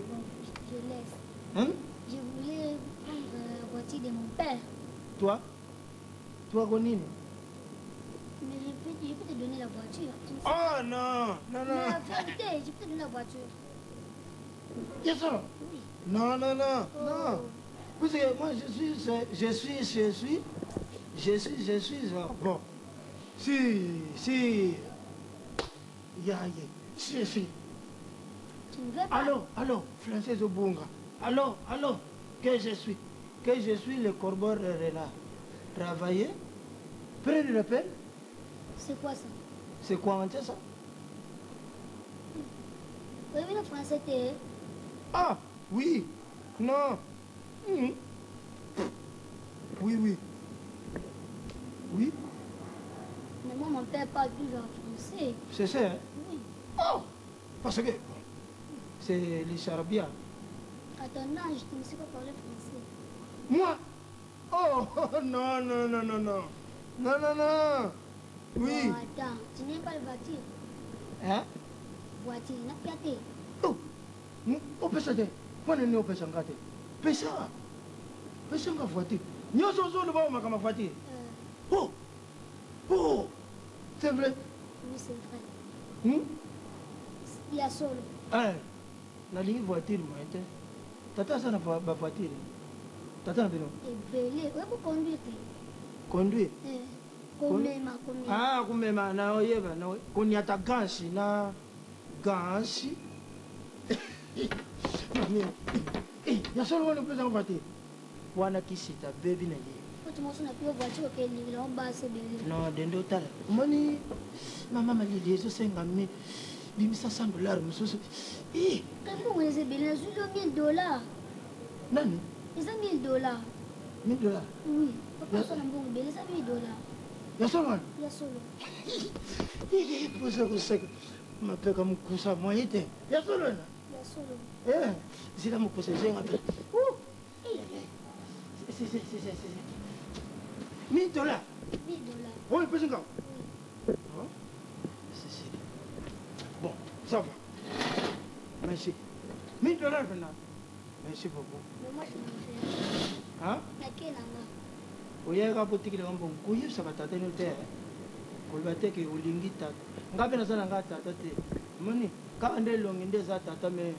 Speaker 2: Bon, je laisse.
Speaker 6: Hein?
Speaker 2: Je voulais prendre la voiture de mon père.
Speaker 6: Toi? Toi, Ronine?
Speaker 2: Mais je peux te donner la voiture. Tu ne sais
Speaker 6: Oh non, non, non.
Speaker 2: Mais la vérité, je peux te donner la voiture.
Speaker 6: Yes, sir.
Speaker 2: Oui.
Speaker 6: Non, non, non,
Speaker 2: Oh.
Speaker 6: non. Parce que moi, je suis, je suis, je suis, je suis, je suis, genre, bon. Si, si, ya, ya, si, si.
Speaker 2: Tu ne veux pas?
Speaker 6: Allô, allô, Français Obunga. Allô, allô, que je suis, que je suis le corbeau là. Travailler, prendre le pain,
Speaker 2: C'est quoi ça?
Speaker 6: c'est quoi en ça?
Speaker 2: Oui, mais le français, t'es.
Speaker 6: Ah, oui, non. Oui, oui. Oui,
Speaker 2: Mais moi, mon père parle toujours en français.
Speaker 6: c'est ça, hein?
Speaker 2: Oui.
Speaker 6: Oh, parce que c'est les charabia.
Speaker 2: À ton âge, tu ne sais pas parler français.
Speaker 6: Moi? Oh, non, non, non, non, non. Non, non, non. Oui.
Speaker 2: Bon, attends, tu n'aimes pas la voiture?
Speaker 6: Hein?
Speaker 2: Voiture, n'a pas été.
Speaker 6: Oh, opesa te. Mwana nini opesa nga te? Pesa. Pesa nga voiture. Nyonso ozoloba omakama voiture. Oh, oh, c'est vrai.
Speaker 2: Oui, c'est vrai. Il y a solo.
Speaker 6: Eh, nalingi voiture moyen te. Tata aza na ba voiture. Tata na bino.
Speaker 2: Ebele, oyebi conduire te?
Speaker 6: Conduire.
Speaker 2: Eh, komema, komema.
Speaker 6: Ah, komema na oyeba na koniata gansi na gansi. Mami, eh, ya solo wana opesa nga voiture. Wana kisita bebi na ye.
Speaker 2: Po mosusu na pio voiture okendingela ngo basi ebele.
Speaker 6: Non, dende otala. Omoni mama malili ezosenga mi bimisa 100 dollars mosusu. Eh,
Speaker 2: Mbongo eza ebele, nazwi yo 1000 dollars.
Speaker 6: Nani?
Speaker 2: Eza 1000 dollars.
Speaker 6: 1000 dollars?
Speaker 2: Oui, papa aza na mbongo ebele, eza 1000 dollars.
Speaker 6: Ya solo wana?
Speaker 2: Ya solo.
Speaker 6: Eh, posa koseka. Mapeka mokusa moye te. Ya solo wana?
Speaker 2: Ya solo.
Speaker 6: Eh, zila mokusa ezenga mpe. Ouh! Si, si, si, si, si. 1000 dollars?
Speaker 2: 1000 dollars.
Speaker 6: Oyo epesi nga?
Speaker 2: Oui.
Speaker 6: Hein? Si, si. Bon, ça va. Merci. 1000 dollars maintenant. Merci beaucoup.
Speaker 2: Mais moi, je m'en vais.
Speaker 6: Hein?
Speaker 2: Nake na nga.
Speaker 6: Oyaka botikela mbongo koyebisaka tata no te, koloba te ke olingi tata. Nga mpe naza na nga tata te, omoni kaka nde elongi nde eza tata. Me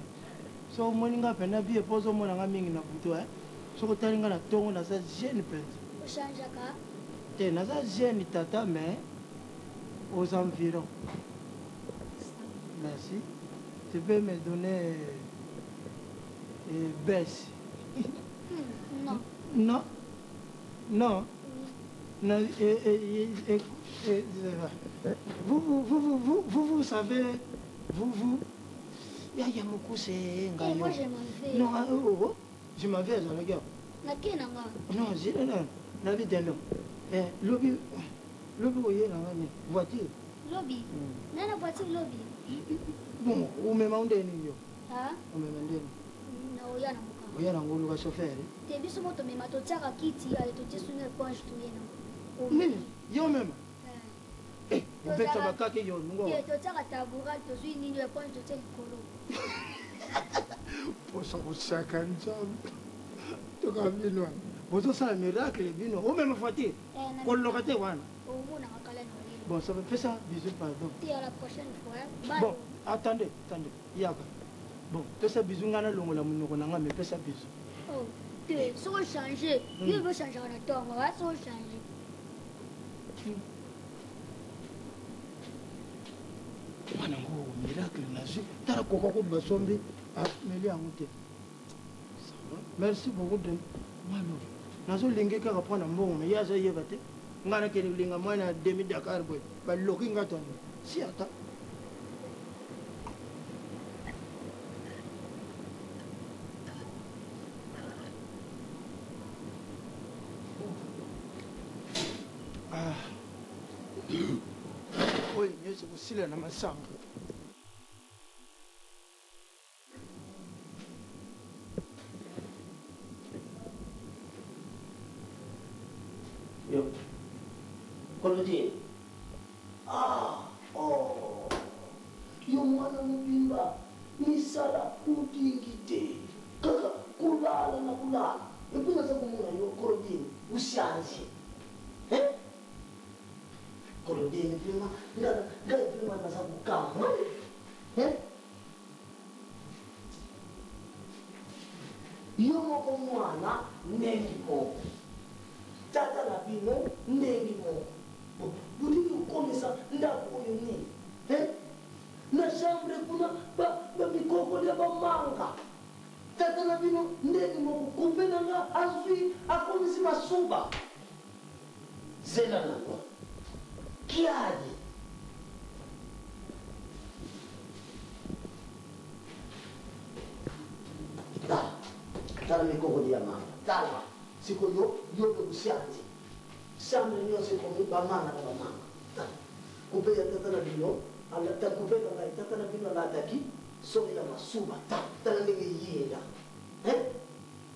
Speaker 6: so omoni nga mpena bie mpo ozomona nga mingi na butu, soki otali nga na ntongo, naza jeune mpenza.
Speaker 2: Ochangeaka?
Speaker 6: Te, naza jeune tata, mais aux environs. Merci. Tu peux me donner baisse?
Speaker 2: Non.
Speaker 6: Non, non. Non, et, vous, vous, vous, vous, vous, vous, vous savez, vous, vous, ya, ya, mokuse,
Speaker 2: Eh, moi, je m'en vais.
Speaker 6: Non, ah, oh, oh, je m'en vais, la guerre.
Speaker 2: Nake na nga.
Speaker 6: Non, zila na, nabi dendo. Eh, lobi, lobi oye na ngani, voiture.
Speaker 2: Lobi? Nana voiture lobi?
Speaker 6: Bon, omema ndeni yo?
Speaker 2: Ah?
Speaker 6: Omema ndeni?
Speaker 2: Na oya na moka.
Speaker 6: Oya na ngoluka chauffeur?
Speaker 2: Te, biso mo tomema, totiaka kiti, ale totie suni éponge, toye nango.
Speaker 6: Nini? Yo mema? Eh, obeta bakake yo ngo.
Speaker 2: Te, totiaka tabouret, tozwi nini, éponge, totie likolo.
Speaker 6: Posa kosaka nzambe toka bino bozosala miracle bino omema voiture.
Speaker 2: Eh,
Speaker 6: koloka te wana.
Speaker 2: Omonaka kala na oyeba.
Speaker 6: Bon, ça va, fais ça, bisous, pardon.
Speaker 2: Te, à la prochaine fois, hein. Bye.
Speaker 6: Bon, attendez, attendez, yaka. Bon, pesa bisou, nga nalongola monoko na nga, me pesa bisou.
Speaker 2: Oh, te, soki ochange yo, bochangeaka na ntongo wa soki ochange.
Speaker 6: Mwana ngo miracle nazwi, tala koka ko basombi ameli yango te. Ça va. Merci beaucoup de mwana oyo nazolingi kaka mpo na mbongo, me ye azoyeba te. Ngai nakende kolinga mwana ya demi Dakar boye, baloki nga tono si ata. nyonso ekosila na masanga.
Speaker 5: Yo. Kolodie. Ah, oh. Yo mwana mobimba misala odingi te. Kaka kolala na kolala. Et puis naza komona yo Kolodie usianzi. Hein? Kolodie vraiment nga nga vraiment naza kokamwa. Hein? Yo moko mwana ndenge moko. Tata na bino ndenge moko. Bo bolingi kokomisa ndako oyo nini? Hein? Na chambre kuna ba ba mikokoli ya ba manga. Tata na bino ndenge moko coupe na nga azui akomisi masuba. Zela nanu. Kiadi. Tala, tala mikokoli ya manga. Tala, sikoyo yo pe busianzi. Chambre nionso ekomi ba manga na ba manga. Tala, coupe ya tata na bino alata, coupe na ngai tata na bino alataki solo ya masuba. Tala, tala ndenge eyinda. Hein?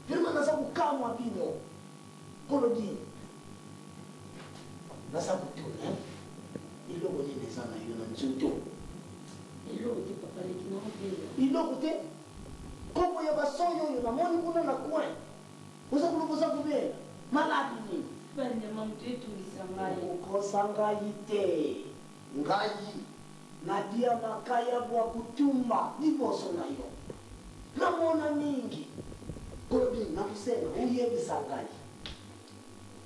Speaker 5: Vraiment naza kokamwa bino. Kolodine, naza kotuna hein, eloko nini eza na yo na nzoto?
Speaker 2: Eloko te papa leki nao bela.
Speaker 5: Eloko te? Kopo ya ba soyi oyo namoni kuna na coin, oza koloba oza kobela? Maladi nini?
Speaker 2: Ba nyama mutu etungisa ngai.
Speaker 5: Okokosa ngai te, ngai nalia makayabu ya kotumba liboso na yo. Namona mingi. Claudine nakosenga oyebisa ngai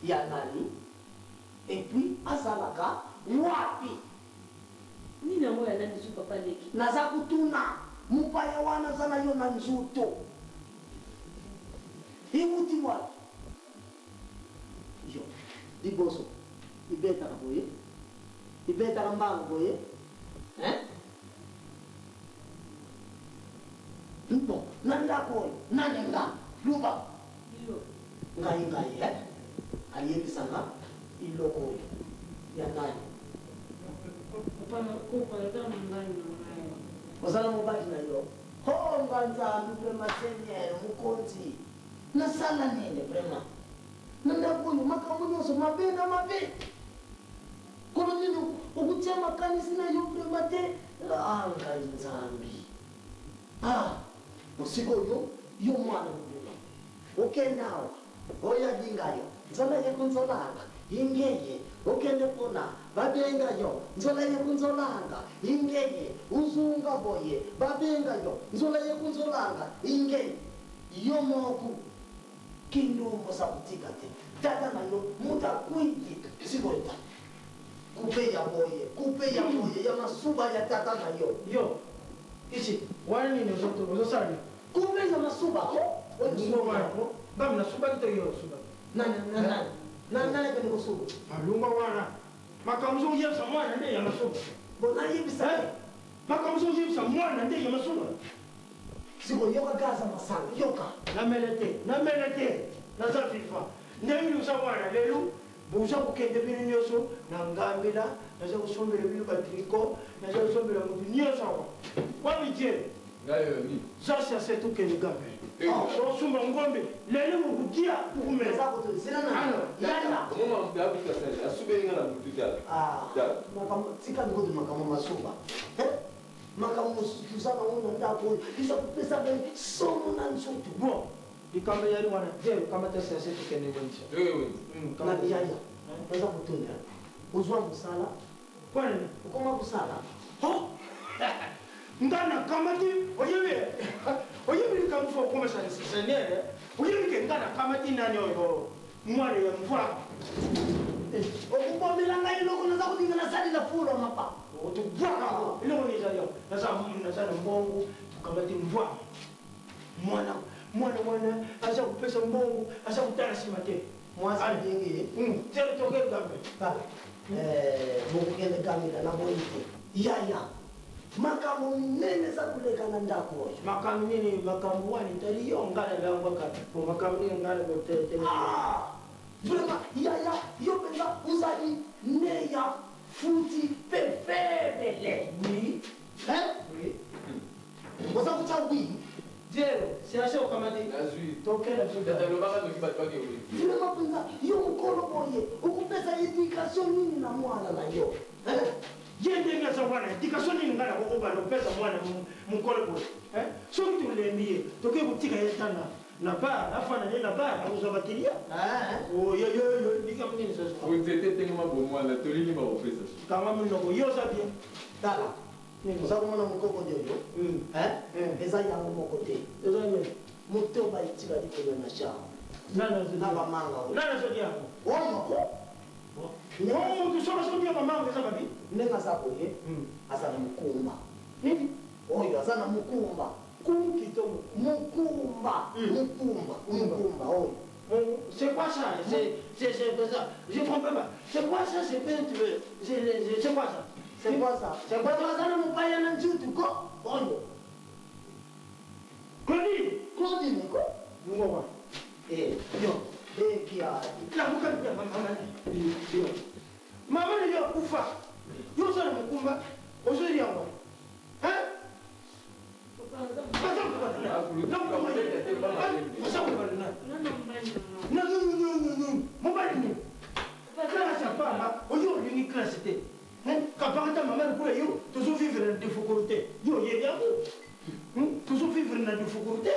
Speaker 5: ya nani et puis azalaka wapi?
Speaker 2: Nini yango ya nani su papa leki?
Speaker 5: Naza kotuna mopaya wana aza na yo na nzoto ewuti wapi? Yo liboso ibetaka boye ibetaka mbangu boye hein? Bon na ndako oyo nani nga loba
Speaker 2: Yo.
Speaker 5: Ngai ngai eh ayebisa nga biloko oyo ya nani.
Speaker 2: Papa na koko naza na mobali na ngai.
Speaker 5: Oza na mobali na yo hoo nga nzambe vraiment seigneur mokonzi nasala nini vraiment na ndako oyo makambo nionso mabe na mabe. Kolo nini okotia makanisi na yo vraiment te ah ngai nzambi ah bon sikoyo yo mwana mobimba okende awa oya binga yo nzola ye kunzolanga ingeye okende kuna babenga yo nzola ye kunzolanga ingeye uzunga boye babenga yo nzola ye kunzolanga ingeye yo moko Kindumba oza kotika te tata na yo mutu akuiti sikoyo tala coupe ya boye coupe ya boye ya masuba ya tata na yo.
Speaker 6: Yo ici wana nini ozo ozo sala nini?
Speaker 5: Coupe ya masuba ko oyo
Speaker 6: Lungwa wana ko ngam na subaki to yo osubaki?
Speaker 5: Nani na nani na nani akende kosuba?
Speaker 6: Lungwa wana makambo ozo yebisa mwana nde ya masuba?
Speaker 5: Bon nayebisa ye.
Speaker 6: Makambo ozo yebisa mwana nde ya masuba?
Speaker 5: Sikoyo yoka gaz ya masanga yoka.
Speaker 6: Namela te namela te naza vivant ndenge oza wana lelo boza kokende bino nioso na ngambela naza kosombela bino ba tricot naza kosombela mutu nioso awa wapi je
Speaker 7: Ngai oyo nini?
Speaker 6: za sase tokende gambela osumba ngombe lelo bokodia bokomela.
Speaker 5: Naza koto zela na yaya.
Speaker 7: Omoma mutu abuka sali asubeli nga na butu tala.
Speaker 5: Ah
Speaker 7: Tala.
Speaker 5: makambo tika ndeko makambo masuba hein Makambo mosusu toza na ngo na ndako oyo eza kopesa ngai somo na nzoto.
Speaker 6: Bon likambo ezali wana te kamata sase tokende wenze.
Speaker 5: Na yaya naza kotuna ozua mosala?
Speaker 6: Pona nini?
Speaker 5: Okoma kosala?
Speaker 6: Ho nga nakamati oyebi oyebi likambo fo okoma seigneur oyebi ke nga nakamati nani oyo mwana ya mvua.
Speaker 5: Okobomela ngai eloko naza kolinga nasalela fulu ya mapa.
Speaker 6: Tobwaka yango eloko nini ezali awa naza naza na mbongo tokamati mvua mwana mwana wana aza kopesa mbongo aza kotala nsima te.
Speaker 5: Mwasi ndenge
Speaker 6: Tele tokende Gambela.
Speaker 5: Tala eh bokokende Gambela naboyi te yaya makambo minene eza koleka na ndako oyo.
Speaker 6: Makambo nini makambo wana etali yo nga nalangwaka po makambo nini nga na
Speaker 5: Ah vraiment yaya yo penza ozali neya. Futi pe febele.
Speaker 1: Oui.
Speaker 5: Hein?
Speaker 1: Oui.
Speaker 5: Oza kotya oui.
Speaker 1: Dielo, serache okamati.
Speaker 7: Nazwi.
Speaker 1: Tokenda biso.
Speaker 7: Tata lobaka noki bato bakende.
Speaker 5: Vraiment mpenza yo mokolo boye okopesa éducation nini na mwana na yo? Hein?
Speaker 6: Ye ndenge aza wana, éducation nini ngai nakokobanda kopesa mwana mokolo boye? Soki tolembi ye, tokoki kotika ye ata na bar, afanda nde na bar, akozwa bakilia. Likambo nini sasa?
Speaker 7: Nzete etengama bomwana, tolini bakopesa.
Speaker 6: Kanga monoko, yo oza bien.
Speaker 5: Tala, oza komona mokoko nde oyo? Hein? Eza yango moko te.
Speaker 6: Eza nini?
Speaker 5: Motoba etikali kuna na chambre. Na bamanga oyo.
Speaker 6: Nani azolia yango?
Speaker 5: Oyo.
Speaker 6: Oyo motu soki azolia bamanga eza mabe.
Speaker 5: Ndenge aza boye, aza na mokumba.
Speaker 6: Nini?
Speaker 5: Oyo aza na mokumba.
Speaker 6: Kunki to
Speaker 5: mokumba. Mokumba. Mokumba oyo.
Speaker 6: C'est quoi ça? C'est ça. Je comprends pas. C'est quoi ça? C'est c'est quoi ça?
Speaker 5: C'est quoi ça?
Speaker 6: C'est quoi ça?
Speaker 5: Aza na mopaya na nzutu ko? Oyo.
Speaker 6: Claudine.
Speaker 5: Claudine ko?
Speaker 6: Ngoma.
Speaker 5: Eh,
Speaker 6: yo.
Speaker 5: Bekia.
Speaker 6: Lamuka mama. Yo. Mama na yo akufa. Yo oza na mokumba. Ozolia yango. Hein? Mobali nini? Classe ya pamba, oyo olingi classe te. Kapakata mama lokola yo, tozovivre na difficulté. Yo oyebi yango. Tozovivre na difficulté.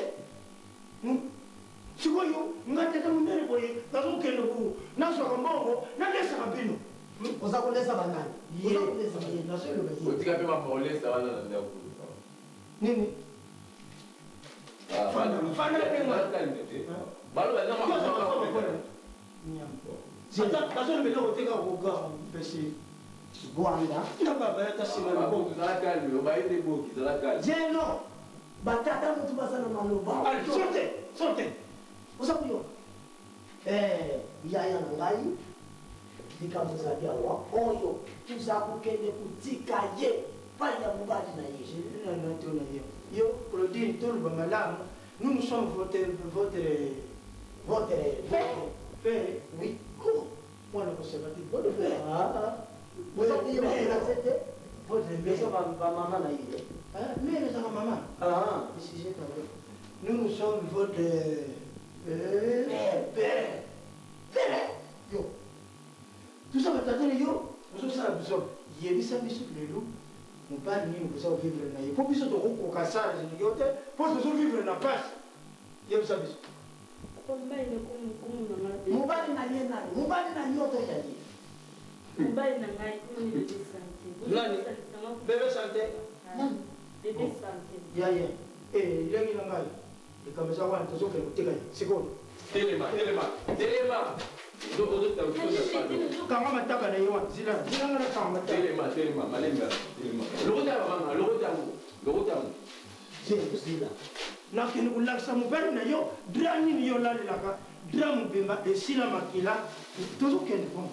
Speaker 6: Sikoyo nga tata monene boye nazokende ku nazwaka mbongo nalesaka bino.
Speaker 5: Oza kolesa banani? Oza kolesa banani?
Speaker 6: Nazoloba ye.
Speaker 7: Otika mpe mamolesa wana na ndako.
Speaker 6: Nini? Nazoloba eloko te kaka kogaa mpesi.
Speaker 5: Gwanda.
Speaker 6: Na baba ya ta nsima loboko.
Speaker 5: Jeno, batata mutu baza na maloba.
Speaker 6: Allez, sortez, sortez.
Speaker 5: Oza koyoka? Eh, yaya na ngai, likambo ezali awa oyo toza kokende kotika ye pai ya mobali na ye.
Speaker 6: Yo, Claudine, toloba malamu. Nous, nous sommes votre, votre,
Speaker 5: votre
Speaker 6: père. Père.
Speaker 5: Oui.
Speaker 6: Mwana koseka te. Votre père.
Speaker 5: Oza koyeba français te?
Speaker 6: Votre mère.
Speaker 1: Eza bamama na ye.
Speaker 6: Mère ezaka mama. Excusez, pardon. Nous, nous sommes votre père. Père. Père. Yo. Tout ça, batata na yo, ozosala biso. Yebisa biso lelo. Mobali nini boza kovivre na ye? Mpo biso tokokoka charge na yo te, mpo tozovivre na pasi. Yebisa biso.
Speaker 5: Mobali na ye nani? Mobali na yo to ya ye?
Speaker 3: Mobali na ngai komoni bebe sante.
Speaker 6: Nani? Bebe sante.
Speaker 3: Bebe sante.
Speaker 6: Ya ye. Eh, elengi na ngai. Likambo eza wana tozokende koteka ye. Sikoyo.
Speaker 7: Telema, telema, telema.
Speaker 6: Kanga mataka na ye wana. Zila, zila nga na kanga mataka.
Speaker 7: Telema, telema, malembe. Telema. Lokota ya mama, lokota yango. Lokota yango.
Speaker 5: Zila.
Speaker 6: Nakende kolakisa mobali na yo dra nini yo olalelaka dra mobimba esila makila tozokende po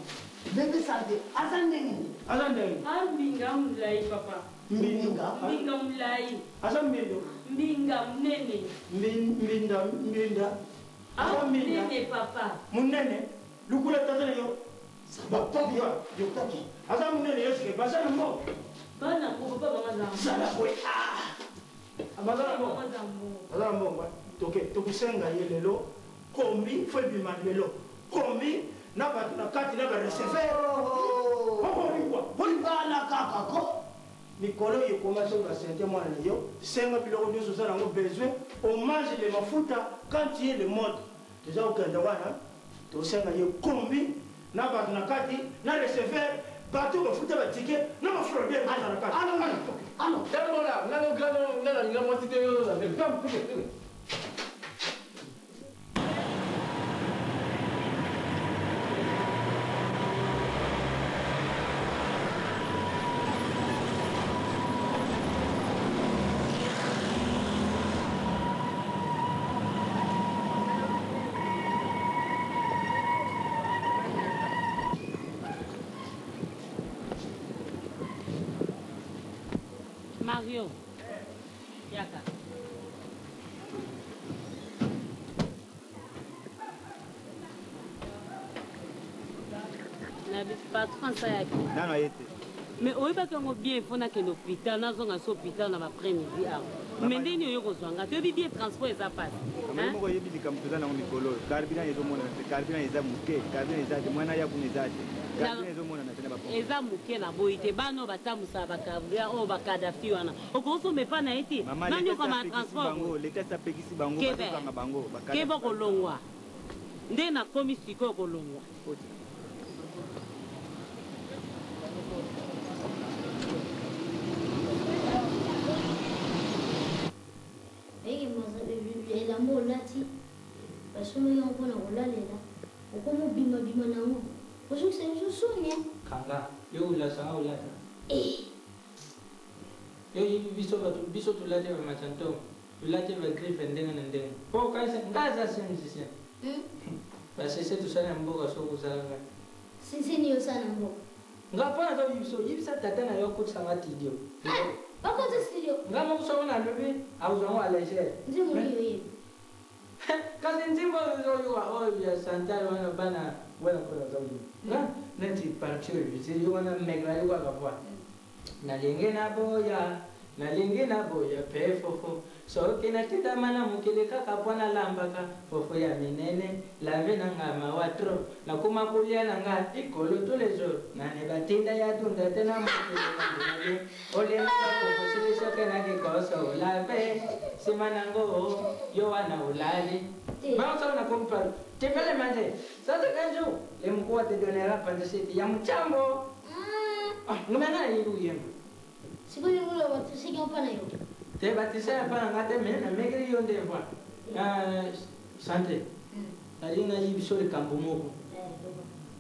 Speaker 5: Bebe sante aza ndenge nini?
Speaker 6: Aza ndenge
Speaker 3: Mbinga molai papa.
Speaker 5: Mbinga?
Speaker 3: Mbinga molai.
Speaker 6: Aza mbindo.
Speaker 3: Mbinga monene.
Speaker 6: Mbinda, mbinda. Aza mbinda.
Speaker 3: Monene papa.
Speaker 6: Monene lukula tata na yo. Aza monene yo sike baza na mbongo.
Speaker 3: Bana ngo papa bango aza.
Speaker 6: Zala boye. Baza na mbongo. Baza na mbongo. Toke tokosenga ye lelo kombi fo ebima lelo kombi na bato na kati na bareceveur.
Speaker 5: Libala kaka ko.
Speaker 6: Mikolo oyo ekoma soki basente mwana na yo senga biloko nyonso oza nango besoin hommage de mafuta quand tu es le mode toza kokende wana tosenga ye kombi na bato na kati na receveur bato bafuta batike na bafraudeur baza na kati.
Speaker 7: Tambola, nga nga nga nga mwasi te yo na tam teke.
Speaker 3: Mario, yaka. Na patron sa yaki.
Speaker 8: Nano aye te.
Speaker 3: Mais oyebaki yango bien faut nakende hôpital nazonga so hôpital na baprès midi awa. Mais ndenge nini oyo kozwa nga toyebi bien transport eza pasi.
Speaker 7: Mama, ye moko oyebi likambo toza nango mikolo oyo. Carburant ezomonana te, carburant eza moke, carburant eza te, mwana ya kuna eza te. Carburant ezomonana te na ba pompe.
Speaker 3: Eza moke naboyi te, bana oyo batambusaka ba carburant oyo ba Kadhafi wana okoki kosomba epa na ye te?
Speaker 7: Mama, l'etat
Speaker 3: Nanyokwama na
Speaker 7: apekisi
Speaker 3: transport
Speaker 7: bango,
Speaker 3: boye.
Speaker 7: l'etat apekisi bango,
Speaker 3: Keba,
Speaker 7: bazokanga bango, ba
Speaker 3: keba
Speaker 7: Kadhafi.
Speaker 3: okolongwa. Nde nakomi sikoyo kolongwa.
Speaker 2: Oyeke elamba olati basombaki yango mpona kolalela okomi obimabima na yango ozongisa biso soni eh.
Speaker 1: Kanga yo olasa nga olata.
Speaker 2: Eh.
Speaker 1: Yo oyebi biso batu biso tolati ba macantongo tolati ba griffe ndenge na ndenge po okanisa nga aza se musicien ba sese tosali na mboka soki ozalaka
Speaker 2: Sese nini osala na mboka?
Speaker 1: Nga po naza koyebisa yo yebisa tata na yo akotisa nga studio.
Speaker 2: Ah bakotisa studio?
Speaker 1: Nga moko soki nalobi akozwa yango à légère.
Speaker 2: Nzembo nini oyebi?
Speaker 1: Kasi nzembo oyo ozoyoka oyo ya Chantal wana bana wana po naza koyeba nga neti partie oyo yo wana mec nayokaka voix. Nalingi naboya, nalingi naboya pe fufu Soki natindama na mokili kaka po nalambaka fufu ya minene La vie na nga mawa trop, nakoma kolia na nga likolo tous les jours Nani batinda ya dunda te na mokili nandima bien Olia na nga fufu silisi oke na kikoso olave Sima nango yo wana olali Bango soki nakomi pardon Timbele manje, sasa qu'un jour le mukua te donnera appendicite ya muchambo. Ah, nga na yebi koyemba.
Speaker 2: Sikoyo olingi oloba batrisaki yango mpa na yo?
Speaker 1: Te batrisaki mpa na nga te mais namekeli yo nde voix. Na sante. Nalingi nayebi so likambo moko.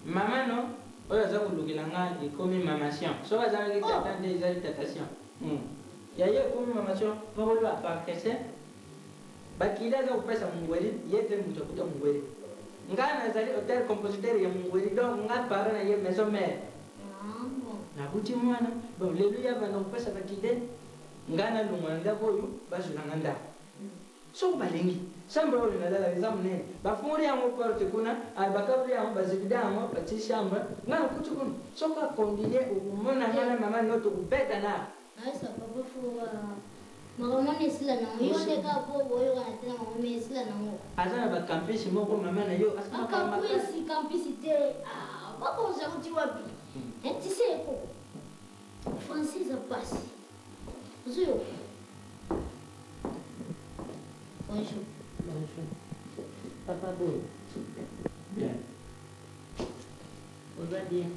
Speaker 1: Mama no oyo aza kolukela nga ekomi mama Sion. Soki azalaki tata nde ezali tata Sion. Ya ye ekomi mama Sion mpo koloba parkese bakili aza kopesa mongweli ye te moto akuta mongweli. Nga nazali auteur compositeur ya mongweli donc nga parent na ye maison mère. Nabuti mwana bon lelo ye abanda kopesa bakide nga nalongwa na ndako oyo bazwela nga ndako. Soki balingi chambre oyo nalalaka eza monene bafungoli yango porte kuna bakaboli yango bazibida yango batie chambre nga nakuti kuna soki akondilie okomona nga na mama no tokobeta na
Speaker 2: Nayebisa papa fo makambo wana esila nango yo nde kaka po boyokana te na bango mais esila nango.
Speaker 1: Aza na ba campus moko mama na yo aza makambo makasi.
Speaker 2: Campus campus te ah bakonzi yango ti wapi eh tu sais koko français eza pasi ozoyoka bonjour.
Speaker 3: Bonjour papa boni.
Speaker 1: Bien.
Speaker 3: Oza bien.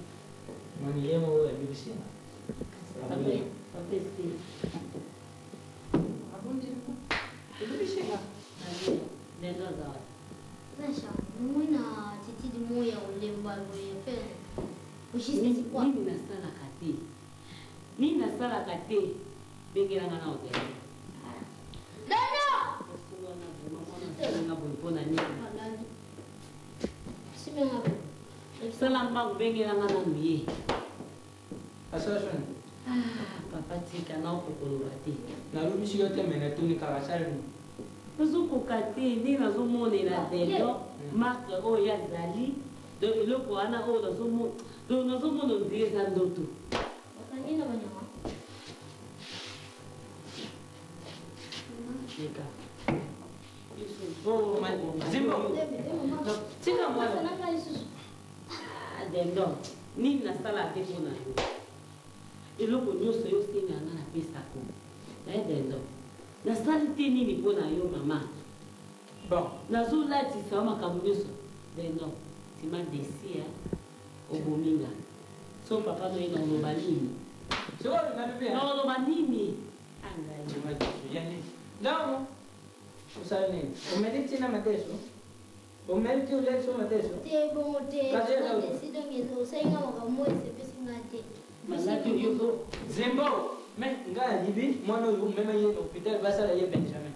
Speaker 1: Moni ye moko abikisi nga.
Speaker 3: Papa esprit.
Speaker 1: Abondeli ebikisi nga.
Speaker 3: Ndenge aza wapi?
Speaker 2: Sacha, namoni na attitude moko ya kolemba boye enfin juste c'est quoi?
Speaker 3: Nini nasalaka te? Nini nasalaka te? Bengela nga na hotel.
Speaker 2: Dada!
Speaker 3: Wana vraiment mwana asali nga boye mpo na nini?
Speaker 2: Alali. Simenga boye.
Speaker 3: Sala mbangu bengela nga nanu ye.
Speaker 1: Asala soni.
Speaker 3: Ah papa tika naoko koloba te.
Speaker 1: Nalobisi yo te mais natuni kaka asali nini?
Speaker 3: Nazokoka te ndenge nazomonela dendo marque oyo ye azali donc eloko wana oyo nazomona donc nazomona ondire eza ndoto.
Speaker 2: Bakangi na banyama.
Speaker 3: Leka.
Speaker 1: Oh, Zimbo. Tika mwana.
Speaker 3: Ah, dendo nini nasalaka te mpo na yo eloko nyonso yo osenga nga napesako eh dendo nasali te nini mpo na yo mama
Speaker 1: bon
Speaker 3: nazolatisa yo makambo nyonso dendo tima desi obomi nga so papa noye na oloba nini na oloba nini
Speaker 1: angai Ndamu osali nini omeli ntina madeso omeli ti oleli so madeso
Speaker 2: Te bongo te.
Speaker 1: Kasi eza-
Speaker 2: Desi donc osali nga makambo moko esepesi nga te.
Speaker 3: Malaki oyo
Speaker 1: Zimbo mais nga nayebi mwana oyo mema ye na hôpital basala ye Benjamin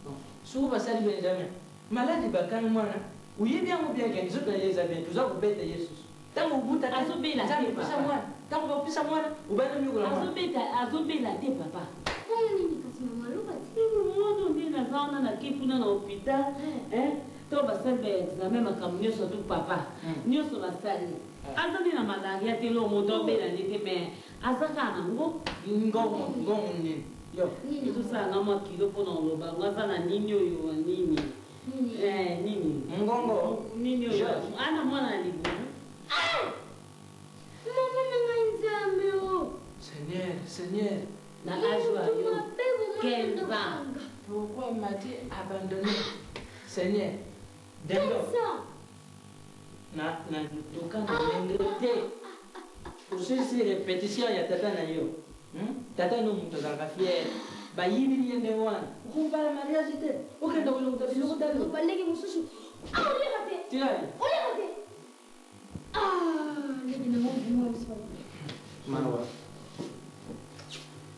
Speaker 1: bon soki basali Benjamin maladi bakangi mwana oyebi yango bien ke nzoto na ye eza bien toza kobeta ye susu ntango obuta te,
Speaker 3: Azobela te,
Speaker 1: Nzambe pesa
Speaker 3: papa.
Speaker 1: mwana ntango bakopesa mwana obanda miokola mwana
Speaker 3: azobeta azobela te papa
Speaker 2: Mpona nini kasi mama aloba te.
Speaker 3: Mono nde naza wana nake kuna na hôpital hein? To basali ba examen makambo nyonso tu papa nyonso basali aza nde na malaria te eloko moto abela nde te mais aza kaka na ngo.
Speaker 1: Ngongo ngongo nini yo.
Speaker 3: Ezosala nga mwa kilo mpo na koloba yango aza na nini oyo nini eh nini.
Speaker 1: Ngongo.
Speaker 3: Nini oyo ana mwana na libumu.
Speaker 2: Ah! Mama na ngai Nzambe oh.
Speaker 1: Seigneur Seigneur.
Speaker 3: Na age oyo yo 15 ans.
Speaker 1: Pourquoi m'as-tu abandonne Seigneur Dendo na na toka na ndenge te osilisi repetition ya tata na yo hmm? Tata no moto azalaka fier bayibili ye ndenge wana okobala mariage te okenda kolongola biloko talo
Speaker 2: baleki mosusu ah oliaka te
Speaker 1: tirali
Speaker 2: oliaka te Ah leki na nga vraiment osala.
Speaker 4: Mawa.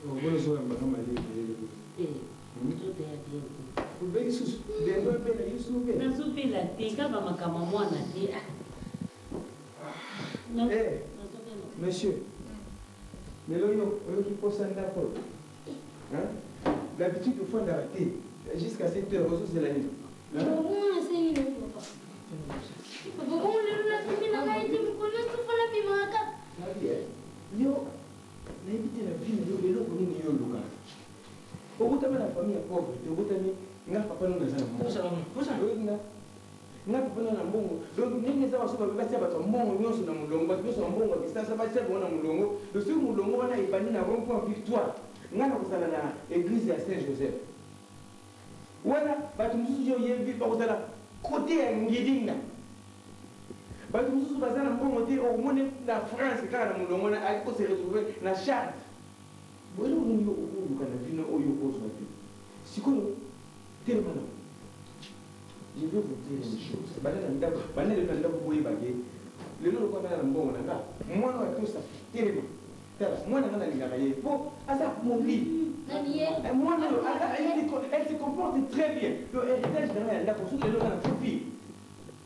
Speaker 4: Obolo zo yamba nga malili mayele boye.
Speaker 3: Eh, nzoto ya bien te.
Speaker 4: Obeli susu? Dendo abela yo susu obela?
Speaker 3: Nazobela te, kaka ba makambo ya mwana te. Ah.
Speaker 4: Eh, monsieur, lelo yo oyoki posa ndako oyo? Hein? D'habitude ofandaka te jusqu'à 7 heures ozozela nini?
Speaker 2: Bongo nasengi na yo papa. Papa bongo lelo nabimi na ngai te mokolo nyonso fo nabimaka kaka.
Speaker 4: Nabi eh, yo nayebi te na vie na yo eloko nini yo olukaka. Obotama na famille ya pauvre te, obotami nga papa no naza na mbongo. Oyoki nga? Nga papa no na mbongo. Donc ndenge eza baso babe batia bato ya mbongo nyonso na molongo, bato nyonso ya mbongo ya kisasa batia bango na molongo. Donc soki molongo wana ebandi na rond point victoire, nga nakozala na eglise ya Saint Joseph. Wana batu mosusu yo oyebi bakozala cote ya ngidinga. Batu mosusu baza na mbongo te okomona ye na France kaka na molongo wana ayaki ko se retrouver na Chartres. Bo eloko nini yo okoluka na vie no oyo okozwa te? Sikoyo telema na Je vais vous dire une chose banda na ndaku banda lelo na ndaku boyeba ke lelo lokola nga na mbongo na nga mwana oyo atosa telema Tala mwana nga nalingaka ye po aza poli mwana oyo aza elle se comporte très bien donc heritage na nga ya ndako soki lelo nga nakufi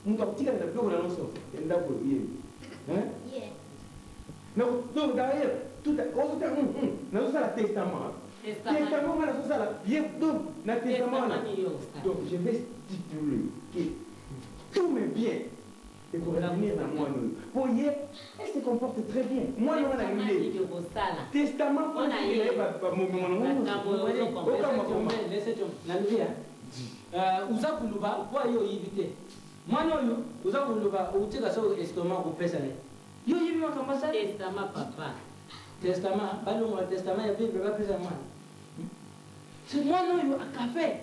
Speaker 4: mutu akotikala na biloko na nionso ya ndako oyo ye hein donc d'ailleurs tout ozota nazosala testament testament nga nazosala ye donc na testament wana donc je vais stipuler que tous mes biens Eko revenir na mwana oyo po ye elle se comporte très bien mwana wana alingi ye testament po natikela ye ba momongo na ngo nionso okamwa koma.
Speaker 1: Nalobi hein oza koloba po yo oyibi te mwana oyo oza koloba okotika soki estomac okopesa ye yo oyebi makambo asali
Speaker 3: Testament papa.
Speaker 1: Testament balongola testament ya bible bapesa mwana mwana oyo akafe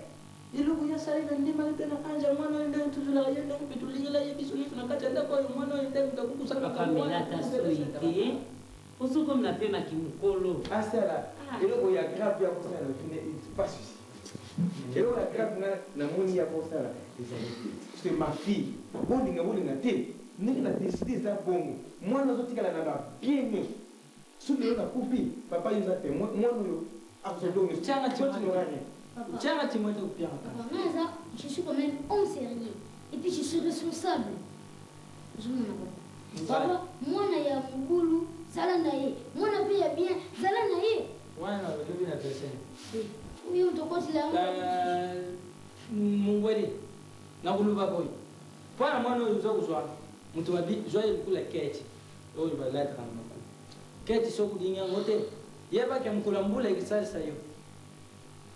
Speaker 1: Eloko ye asali na ndimaki te na age ya mwana oyo ndenge tozolaka ye ndenge mpe tolingela ye biso nyonso na kati ya ndako oyo mwana oyo nde moto akoki kosala
Speaker 3: Papa
Speaker 1: makambo
Speaker 3: mela
Speaker 1: wana
Speaker 3: ata soyi te ozo komela pe maki mukolo.
Speaker 4: Asala eloko ya grave ye akosala na vie ne pas souci eloko ya grave nga na moni ye akosala ezali te c'est ma fille bolinga bolinga te ndenge na decide eza bongo mwana azotikala na ba bien nionso soki lelo na kufi papa yo oza temoin mwana oyo akozwa biloko nionso
Speaker 1: Tianga
Speaker 4: toi tu n'auras rien.
Speaker 2: Papa.
Speaker 1: Tianga Timothée kupianga
Speaker 2: Papa nga naza je suis quand même homme serieux et puis je suis responsable ozomona papa papa mwana ya mobulu zala na ye mwana pe ya bien zala na ye.
Speaker 1: Wana olobi na verset
Speaker 2: nini? Oyo moto okotela yango.
Speaker 1: Mungwele nakoloba boye mpo na mwana oyo oza kozwa moto mabe zwa ye lokola ketch oyo balataka na makolo ketch soki olingi yango te yeba ke mokolo ya mbula ekosalisa yo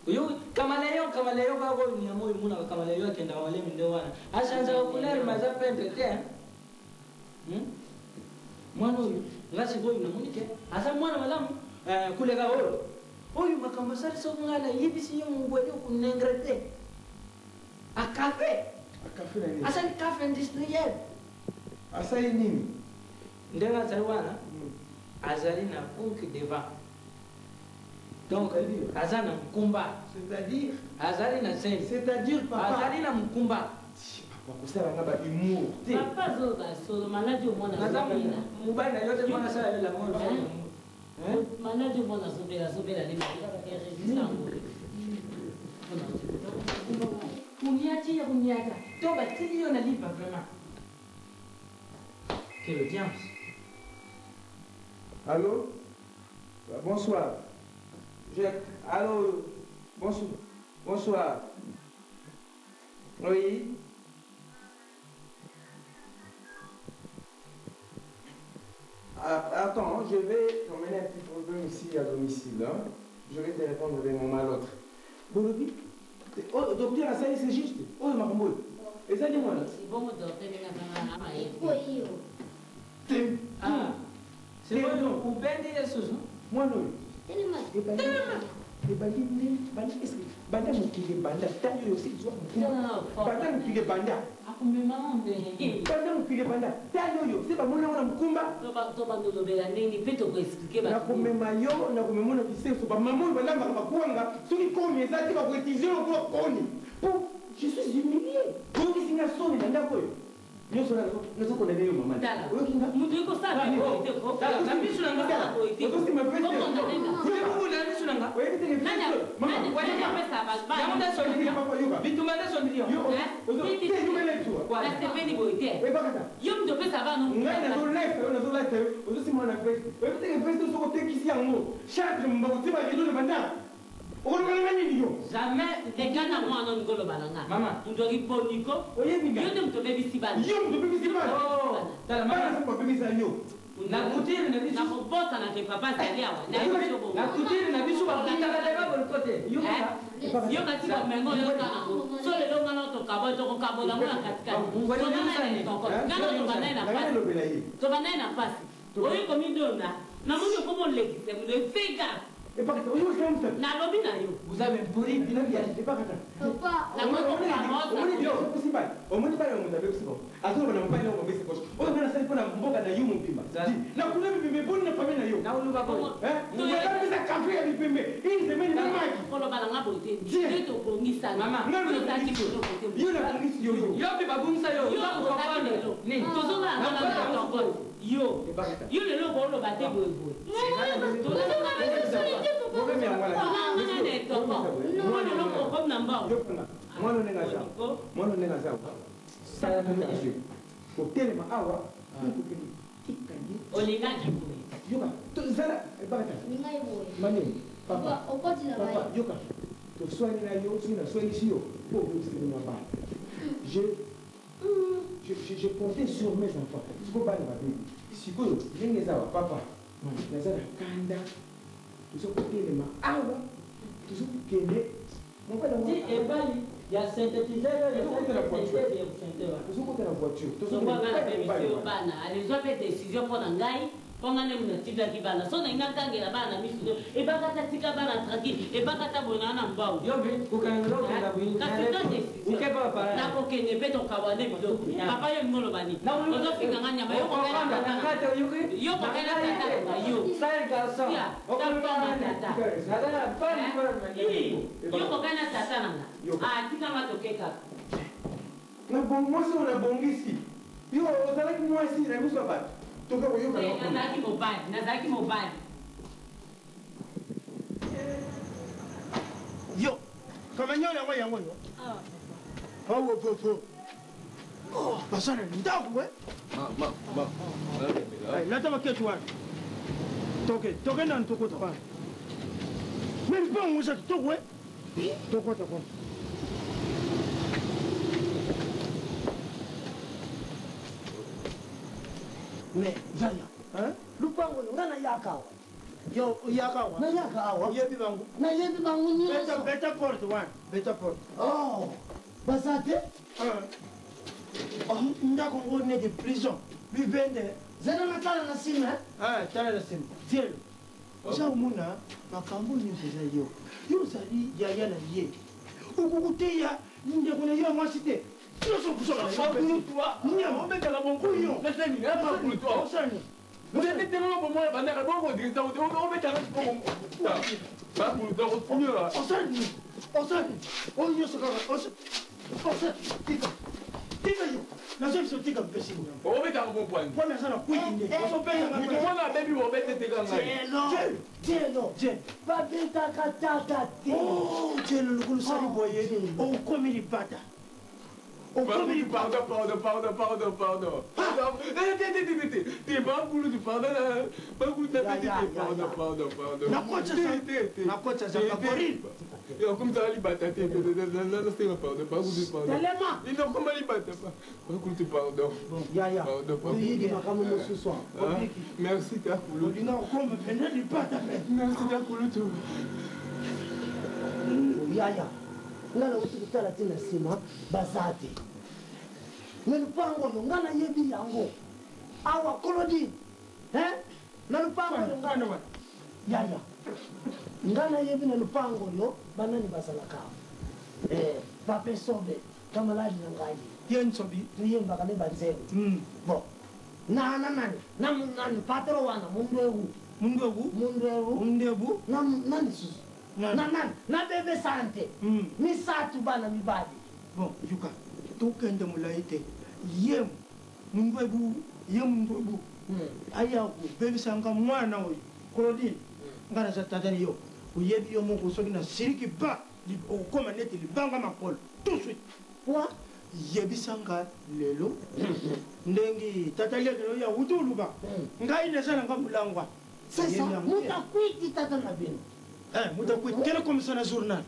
Speaker 1: Oyoki camaleon camaleon kaka oyo nyama oyo omonaka camaleon akendaka malemi nde wana a changeaka couleur mais aza peintre te hein hum mwana oyo nga sikoyo namoni ke aza mwana malamu eh, koleka oyo oyo makambo asali soki nga nayebisi yo mongweli okonengre te akafe
Speaker 4: Akafe na nini?
Speaker 1: asali kafe industriel
Speaker 4: Asali nini?
Speaker 1: Ndenge azali wana azali na unque devant donc aza na mokumba
Speaker 4: C'est-à-dire?
Speaker 1: Azali na zemi
Speaker 4: C'est-à-dire papa?
Speaker 1: Azali na mokumba.
Speaker 4: Tsi papa kosala nga ba humour te.
Speaker 3: Papa azoloba solo maladi oyo mwana
Speaker 1: Naza
Speaker 3: azobela.
Speaker 1: mobali na yo te mpo nasala yo l'amour.
Speaker 3: Hein? Maladi oyo mwana azobela azobela nde mabe resiste yango te.
Speaker 1: Oniati ya koniata to batiki yo na lipa vraiment. Quelle audience.
Speaker 4: Allo bonsoir je allo bonsoir bonsoir oui. Ah, attends, je vais t'emmener un petit problème ici à domicile. Hein. Je vais te répondre d'un moment à l'autre. Bolobi, oh, docteur Asali, c'est juste. Oh, makambo. Ezali mwana.
Speaker 3: Bongo docteur ndenge azanga na mayele.
Speaker 2: Oyo.
Speaker 4: Te.
Speaker 1: Ah. Sikoyo ubendi lisusu.
Speaker 4: Mwana oyo.
Speaker 2: Telema.
Speaker 4: Ebandi nde banda eske banda mokili ebanda ntango oyo osi zwa mokumba banda mokili ebanda
Speaker 3: Akomema ngo ndenge.
Speaker 4: banda mokili ebanda ntango oyo se bamoni yango na mokumba.
Speaker 3: Tobanda olobela ndenge mpe tokoexplike bato.
Speaker 4: Nakomema yo, nakomema na kisenso, bamama oyo balambaka bakwanga soki koni eza te bakoetize lokola koni po je suis humilie. Oyokisi nga soni na ndako oyo nyonso nazokondane yo mama.
Speaker 3: Tala.
Speaker 4: Oyoki nga?
Speaker 3: Moto ekosala mpe boye te ko.
Speaker 1: Tala, na miso na nga.
Speaker 3: Kosala boye te.
Speaker 4: Ozosima veste.
Speaker 1: Oyebi na miso na nga.
Speaker 4: Oyebi te ke
Speaker 3: Nani
Speaker 4: veste oyo, mama,
Speaker 3: nani
Speaker 1: Wana-
Speaker 3: nani apesa bato bana?
Speaker 1: Yango nde sondilia.
Speaker 4: Papa, yoka.
Speaker 1: Bitumba nde sondilia.
Speaker 4: Yo,
Speaker 3: Eh?
Speaker 4: ozo- te, yokela etuwa.
Speaker 3: Nasepeli boye te.
Speaker 4: Ebakata.
Speaker 3: Yo moto opesa bana
Speaker 4: Ngai nazolesa yo, nazolata yo, ozosima na veste. Oyebi te ke veste soki otekisi yango charge mobakotie barido na bandako, okolobelanga nini yo?
Speaker 1: Jamais.
Speaker 3: Leka na mwana olingi oloba na nga.
Speaker 1: Mama.
Speaker 3: Moto oki poniko.
Speaker 4: Oyebi nga.
Speaker 3: Yo nde moto obebisi bana.
Speaker 4: Yo moto obebisi bana.
Speaker 1: Oh, tala
Speaker 4: Bana
Speaker 1: mama.
Speaker 4: soki babebisa yo.
Speaker 1: Na couture na biso.
Speaker 3: Nakobosana ke papa azali awa. Nayebi yo bongo.
Speaker 1: Na couture na biso bakutaka te baboliko te. Yoka.
Speaker 3: Yo kasi bomengo oyoka nango. So lelo nga na tokabola tokokabola ngo na katikati. Nga na tobandai na
Speaker 4: Ngai
Speaker 3: pasi.
Speaker 4: nalobela ye.
Speaker 3: Tobandai na pasi. Oyi komidonda. Namoni okoma olekisa moto efeka.
Speaker 4: Ebakata, oyo osala mosapi.
Speaker 3: Nalobi na yo.
Speaker 1: Vous avez pourri bino bien.
Speaker 4: Ebakata.
Speaker 2: Papa.
Speaker 4: Omoni yo opesi bana, omoni bana ya moto abebisi bango, azoloba na mobali yango babesi poche oyo nga nasali mpo na mboka na yo mobimba. Nakuna bipembe boni na famille na yo.
Speaker 1: Na uluba boye.
Speaker 4: Nazapesa kafe ya bipembe une semaine na maki.
Speaker 3: Koloba na nga boye te.
Speaker 4: Tiens.
Speaker 3: Nde tobongisana.
Speaker 1: Mama.
Speaker 4: Nga na
Speaker 3: Tozalaki biloko te.
Speaker 4: yo nabongisi yo yo.
Speaker 1: Yo mpe babungisa yo.
Speaker 3: Yo
Speaker 1: Oza
Speaker 3: ozalaki
Speaker 1: kokomprendre.
Speaker 3: lelo.
Speaker 1: Nini?
Speaker 3: Tozongana
Speaker 1: Na
Speaker 3: na
Speaker 1: kota
Speaker 3: na
Speaker 1: mosuku.
Speaker 3: Yo.
Speaker 4: Ebakata.
Speaker 3: Yo lelo okoloba te boye boye.
Speaker 4: Problème yango wana.
Speaker 3: Tozongana na etoko. Yo lelo okomi na mbongo.
Speaker 4: Yo mpona mwana ndenge aza, mwana ndenge aza, sala na yo kotelema awa tokokende tika ye.
Speaker 3: Olingaki boye.
Speaker 4: Yoka, zala ebakata.
Speaker 2: Ningai boye.
Speaker 4: Manini papa.
Speaker 2: Okotila
Speaker 4: Papa,
Speaker 2: baye.
Speaker 4: yoka, toswani na yo, soki naswanisi yo mpo obebiseli nga bana. Je comptais sur mes enfants. Sikoyo bana babebi sikoyo ndenge eza wa papa, naza na kanda, toza kotelema awa, toza kokende mobali
Speaker 1: Ti
Speaker 4: yango
Speaker 1: epai ya synthétiseur oyo
Speaker 4: Tozokota na voiture.
Speaker 1: ya synthé wana.
Speaker 4: Tozokota na voiture.
Speaker 3: Soko nga
Speaker 4: Tozokende
Speaker 3: nabebisi
Speaker 4: mobali
Speaker 3: yo
Speaker 4: wana.
Speaker 3: bana, alezwa mpe décision mpo na ngai, mpo nga nde moto natindaki bana. So nalingi natangela bana na miso, ebakata tika bana tranquille, ebakata boye na na mbongo.
Speaker 1: Yo mpe kokanga okenda boye.
Speaker 3: Kasi to décision.
Speaker 1: Ukepa bapara.
Speaker 3: Nakokende mpe tokabwa nde biloko. Papa yo olingi oloba nini? Ozofinga nga nyama, yo kokenda
Speaker 1: Okokanda na
Speaker 3: tata na
Speaker 1: kati oyoki.
Speaker 3: Yo kokenda tata na nga, yo.
Speaker 1: Sale garçon.
Speaker 3: Tia, tata tata.
Speaker 1: Naza na bani mpona na
Speaker 3: Ii, yo kokenda tata na nga.
Speaker 4: Yoka.
Speaker 3: Ah, tika nga toke kaka.
Speaker 4: Na mwasi oyo nabongisi yo, ozalaki mwasi na miso ya bato, toka koyoka
Speaker 3: Eh,
Speaker 4: na kuna.
Speaker 3: Nazalaki mobali, nazalaki mobali.
Speaker 6: Yo kamanyola yango yango yo awo popo baza na ndako e. Lata baketi wana, toke toke nanu, tokota wana me mpango eza kitoko e, tokota kuna.
Speaker 5: Me yaya, lupango oyo nga nayaka awa.
Speaker 6: Yo oyaka awa?
Speaker 5: Nayaka awa.
Speaker 6: Oyebi bango?
Speaker 5: Nayebi bango
Speaker 6: Beta
Speaker 5: nyonso.
Speaker 6: beta porte wana, beta porte.
Speaker 5: Oh, baza te.
Speaker 6: Oh, ndako ngo neti prison bibende.
Speaker 5: Zela natala na nsima.
Speaker 6: Ah, tala na nsima. Tielo oza omona makambo nyonso eza yo. Yo ozali yaya na ye, okokoteya ndeko na ye ya mwasi te, nyonso nyama
Speaker 4: Obetaka
Speaker 6: Kuyo.
Speaker 4: bongo.
Speaker 6: Osani. Osani, osani oyo nyonso kaka osani. Tika, tika yo, nazo biso tika mpesi.
Speaker 4: Obetaka bompwani.
Speaker 6: Wana aza na kwiki nde ozopesa.
Speaker 4: Moto wana abebi, obeteteka ngai.
Speaker 5: Tielo, tielo, babetaka tata te.
Speaker 6: Oh, tielo lokolo osali
Speaker 5: Oh,
Speaker 6: boye.
Speaker 5: Tielo.
Speaker 6: Okomi libata.
Speaker 7: Okomi
Speaker 4: Pardon, pardon, pardon, pardon, pardon. Pardon. Eh, te, te, te, te, te. Te, bakulutu, pardon, na- bakulutu, na
Speaker 5: Ya,
Speaker 4: te, te,
Speaker 5: ya,
Speaker 4: te,
Speaker 5: ya,
Speaker 4: pardon,
Speaker 5: ya.
Speaker 4: pardon, pardon.
Speaker 6: Nakotisa
Speaker 4: Te,
Speaker 6: sa-
Speaker 4: te, te.
Speaker 6: nakotisa
Speaker 4: Te,
Speaker 6: zaka
Speaker 4: te.
Speaker 6: gorille.
Speaker 4: Eh, okomisaka libata te, te, te, te, na- na- nasenga pardon, bakulutu, pardon.
Speaker 5: Telema.
Speaker 4: Eh, nakoma libata, bakulutu, pardon.
Speaker 5: Yaya,
Speaker 4: Pardon, pardon.
Speaker 5: toyebi makambo mosusu awa.
Speaker 4: Ah, Merci, ta kulutu.
Speaker 6: Olinga okoma mpenza libata mpe.
Speaker 4: Merci, ta kulutu.
Speaker 5: Yaya, nga nauti kotala te na nsima baza te. Na lupango oyo nga nayebi yango. Awa Claudine, hein? Na lupango oyo nga
Speaker 6: Wana wana.
Speaker 5: Yaya, nga nayebi na lupango oyo banani bazalaka awa. Eh, Papa Esobe, camarade na ngai.
Speaker 6: Ye nsobi.
Speaker 5: Toyembaka nde banzembo. Bon, na na nani? Na nani patro wana Mundwewu.
Speaker 6: Mundwebu.
Speaker 5: Mundwewu.
Speaker 6: Mundebu.
Speaker 5: Na nani susu?
Speaker 6: Nani?
Speaker 5: Na nani? Na bebe sante. Misatu bana mibali.
Speaker 6: Bon, yoka. Tokende molai te. Ye mundwebu, ye mundwebu. Aya kobebisanga mwana oyo. Claudine, nga naza tata na yo. Oyebi yo moko soki nasiliki ba okokoma neti libanga makolo. Tout de suite.
Speaker 5: Wa
Speaker 6: Yebisanga lelo ndenge tata leki na yo awuti oluba. Ngai naza nanga molangwa.
Speaker 5: C'est ça.
Speaker 6: Oyebi yango te.
Speaker 5: Mutakwiti tata na bino.
Speaker 6: Eh, mutakwiti kende komisa na journal.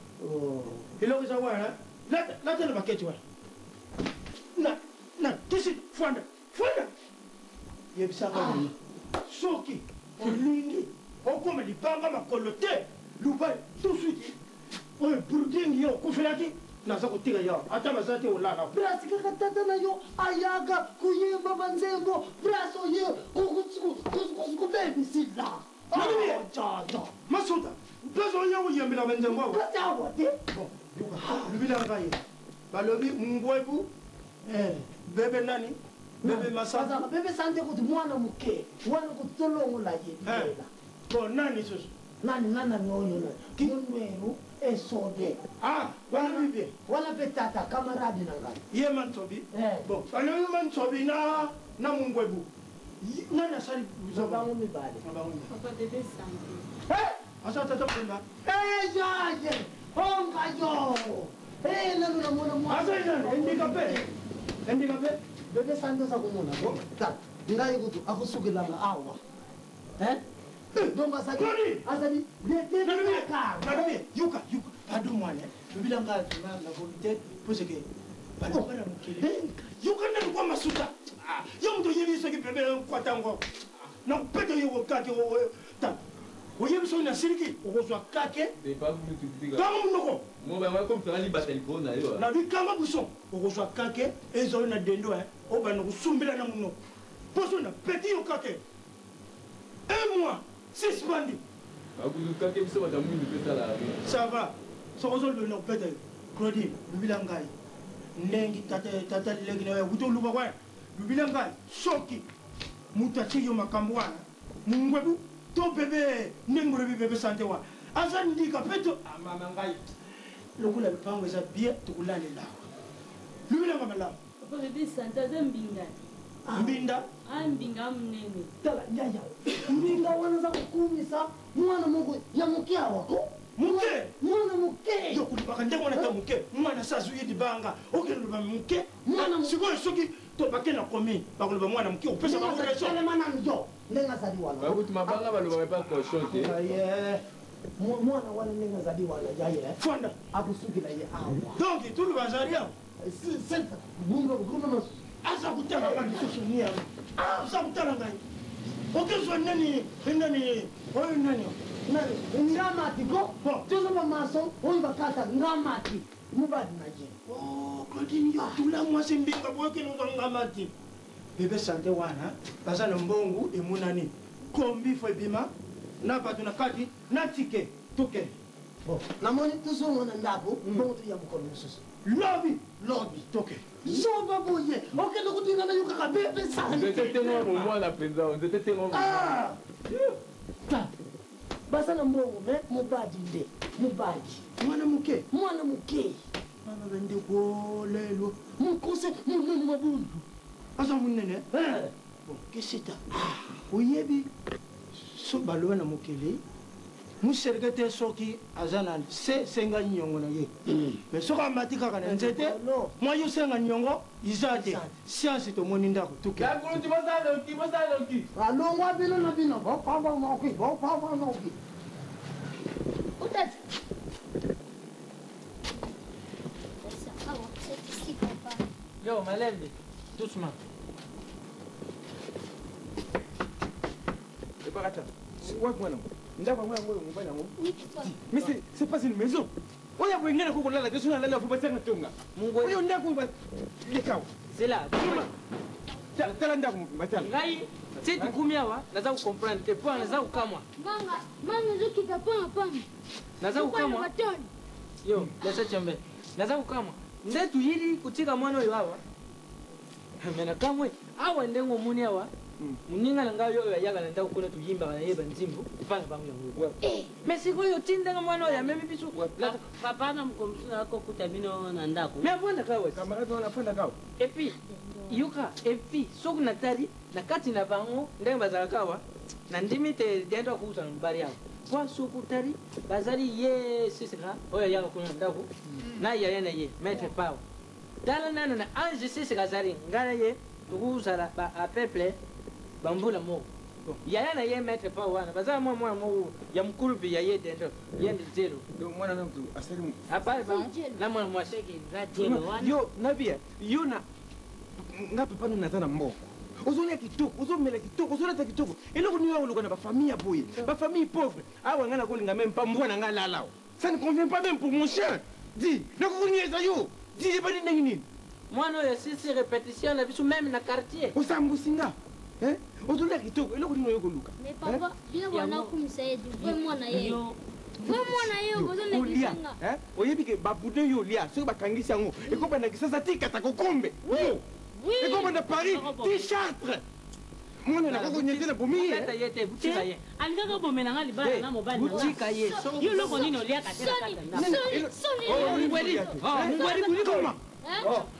Speaker 6: Eloko eza wana lata na baketi wana na na tisi fanda fanda yebisaka lelo soki olingi okoma libanga makolo te luba tout de suite oyo bruding yo okufelaki naza kotika yo ata baza te olala.
Speaker 5: Place kaka tata na yo ayaka koyemba banzembo place oye kobebisila.
Speaker 6: Nalobi.
Speaker 5: Jaja.
Speaker 6: Masuta place oyo koyembela banzembo awa.
Speaker 5: Kasi awa te.
Speaker 6: Bon, yoka, lobila ngai balobi ngwebu bebe nani bebe masaka.
Speaker 5: Bazalaka bebe sante kutu mwana moke wana kutu tolongola ye libela.
Speaker 6: Bon, nani susu?
Speaker 5: Nani nani nani oyo nani? Mundweru Esobe.
Speaker 6: Ah, balobi bien.
Speaker 5: Wana mpe tata camarade na ngai.
Speaker 6: Ye mansobi.
Speaker 5: Eh.
Speaker 6: Bon, balobi mansobi na na mungwebu. Nani asali buzoba?
Speaker 5: Bango mibale.
Speaker 6: Na bango mibale.
Speaker 3: Papa bebe sante.
Speaker 6: Eh, aza tata mpenza.
Speaker 5: Eh, yaye! Onga yo! Eh, nanu namona mwana.
Speaker 6: Aza nani? Handicapé. Handicapé.
Speaker 5: Bebe sante oza komona ko? Tata, ngai kutu akosukelanga awa. Hein? Donc azali
Speaker 6: Claudine!
Speaker 5: azali
Speaker 6: Nalobi,
Speaker 5: Dakar.
Speaker 6: nalobi, yoka, yoka. Pardon mwana. Lobi la ngai vraiment la volonté pour ce que balobala mokili. Yoka nani kwa masuta. Ah, yo moto oyebi soki bebe kwatango. Nakopeta yo kake ta. Oyebi soki nasiliki okozwa kake.
Speaker 4: Te, bakulutu, tika.
Speaker 6: Kanga monoko.
Speaker 4: Mo, bango bakomisaka libata likolo na yo, ah.
Speaker 6: Nabi kanga buson okozwa kake ezali na dendo obanda kosumbela na monoko mposo na peti yo kake un mois suspendi.
Speaker 4: Bakulutu, kake biso bato ya mwindu mpe esalaka bien.
Speaker 6: Ça va soki ozolobela kopeta yo Claudine, lobila ngai ndenge tata tata leki na yo akuti oluba wana lobila ngai soki moto atie yo makambo wana mongwebu to bebe ndenge olobi bebe sante wana aza ndika mpe to amama ngai lokola lopango eza bien tokolalela awa lobilanga malamu.
Speaker 3: Papa bebe sante aza mbinga.
Speaker 6: Mbinda.
Speaker 3: A mbinga a monene.
Speaker 5: Tala yaya, mbinga wana aza kokumisa mwana moko ya moke awa ko.
Speaker 6: Moke.
Speaker 5: Mwana moke.
Speaker 6: Yo kolobaka ndenge wana ta moke mwana sa azwi ye libanga okende loba moke.
Speaker 5: Mwana moke.
Speaker 6: Sikoyo soki to bake na commune bakoloba mwana moke opesa bango raison.
Speaker 5: Telema nanu yo ndenge azali wana.
Speaker 4: Bakutu mabanga balobaka epa cochon te.
Speaker 5: Aye. Mwana wana ndenge azali wana yaya.
Speaker 6: Fanda.
Speaker 5: Akosukela ye awa.
Speaker 6: Donc toloba azali awa.
Speaker 5: Bunga
Speaker 6: aza kotala ngai lisusu ni yango aza kotala ngai okezwa nani nani oyo nani
Speaker 5: nani ngamati ko toza bamason oyo bakata ngamati mobali na ye.
Speaker 6: Oh, Claudine yo tula mwasi mbinga boyokende ozwa ngamati bebe sante wana baza na mbongo emonani kombi fo ebima na bato na kati na tike tokende.
Speaker 5: Bon, namoni tozonga na ndako bongo toya mokolo mosusu.
Speaker 6: Lobi.
Speaker 5: Lobi.
Speaker 6: Tokende.
Speaker 5: Zoba boye okende kotingana yo kaka bebe sante.
Speaker 4: Nzete tengo bomwana mpenza, nzete tengo bomwana.
Speaker 5: Ah! Ta. Baza na mbongo me mobali nde mobali.
Speaker 6: Mwana moke.
Speaker 5: Mwana moke.
Speaker 6: Mama bandeko lelo.
Speaker 5: Mokose monene mabundu.
Speaker 6: Aza monene.
Speaker 5: Eh.
Speaker 6: Bon, kesita. Oyebi so baloba na mokili. Museleke te soki aza na se senga niongo na ye mais soki amati kaka na nzete moyen osenga niongo iza te science tomoni ndako tokende.
Speaker 4: Yakuluti bosala noki bosala noki.
Speaker 5: Balongwa bino na bino bopapa noki bopapa noki.
Speaker 1: Yo malembe doucement.
Speaker 4: Ebakata, wapi mwana ngo? Ndako yango yango oyo mobali yango? Mais c'est c'est pas une maison. Oyo ya boye ngai nakoki kolala te soki nalali fo batianga tonga. Oyo ndako oyo leka.
Speaker 1: Zela.
Speaker 4: Tala ndako mobimba tala.
Speaker 1: Ngai ti tukumi awa naza kocomprendre te mpo naza kokamwa.
Speaker 2: Manga, manga ezokita pamba pamba.
Speaker 1: Naza kokamwa. Yo, laisse tomber. Naza kokamwa. Nde tuyili kotika mwana oyo awa. Mais nakamwe awa ndenge omoni awa moninga na ngai oyo ayaka na ndako kuna toyimbaka na ye banzimbo epai na bango yango mais sikoyo otindanga mwana oyo amemi biso
Speaker 3: papa na mokolo mosusu nakokuta bino na ndako
Speaker 1: mais avandaka awa
Speaker 4: camarade wana afandaka awa
Speaker 1: et puis yoka et puis soki natali na kati na bango ndenge bazalaka awa nandimi te dendo akokuta na mobali awa po soki otali bazali ye sisika oyo ayaka kuna na ndako na yaya na ye maître pao Tala nanu na ange seseka azali nga na ye tokozala ba a peuple ba mbula moko yaya na ye maitre pao wana baza mwa mwana moko ya mukulu pe ya ye dendo ye nde zelo
Speaker 4: Donc mwana na mutu asali
Speaker 1: apart bango na mwana mwasi
Speaker 4: yo na bia yo na nga papa no naza na mbongo ozolia kitoko ozomela kitoko ozolata kitoko eloko nini oya koluka na bafamille ya boye bafamille pauvre awa nga nakolinga meme pa mbwa na nga alala awa Ça ne convient pas même pour mon chien. Dis, nakokonieza yo. Dis, ebandi ndenge nini?
Speaker 1: Mwana oyo asisi repetition na biso meme na quartier.
Speaker 4: Osambusi nga. Hein? Ozolia kitoko, eloko nini oyo koluka?
Speaker 2: Mais papa, bino bwana okumisa ye vrai mwana ye. Vrai mwana ye bozo neglige nga.
Speaker 4: Hein? Oyebi ke ba boudin yo olia, soki bakangisi yango, ekobanda Kisasa ti Katakokombe.
Speaker 2: Oui. Oui.
Speaker 4: Ekobanda Paris ti Chartres. Mwana na koko nyete na bomi ye.
Speaker 1: Bobeta ye te, botika ye.
Speaker 3: Alingaka obomela nga libala na mobali na nga.
Speaker 1: Botika ye.
Speaker 3: Yo eloko nini oliaka te na kati ya ndako?
Speaker 2: Soni, soni.
Speaker 4: Oh,
Speaker 1: Mungweli. Oh, mungweli buliko.
Speaker 4: Comment?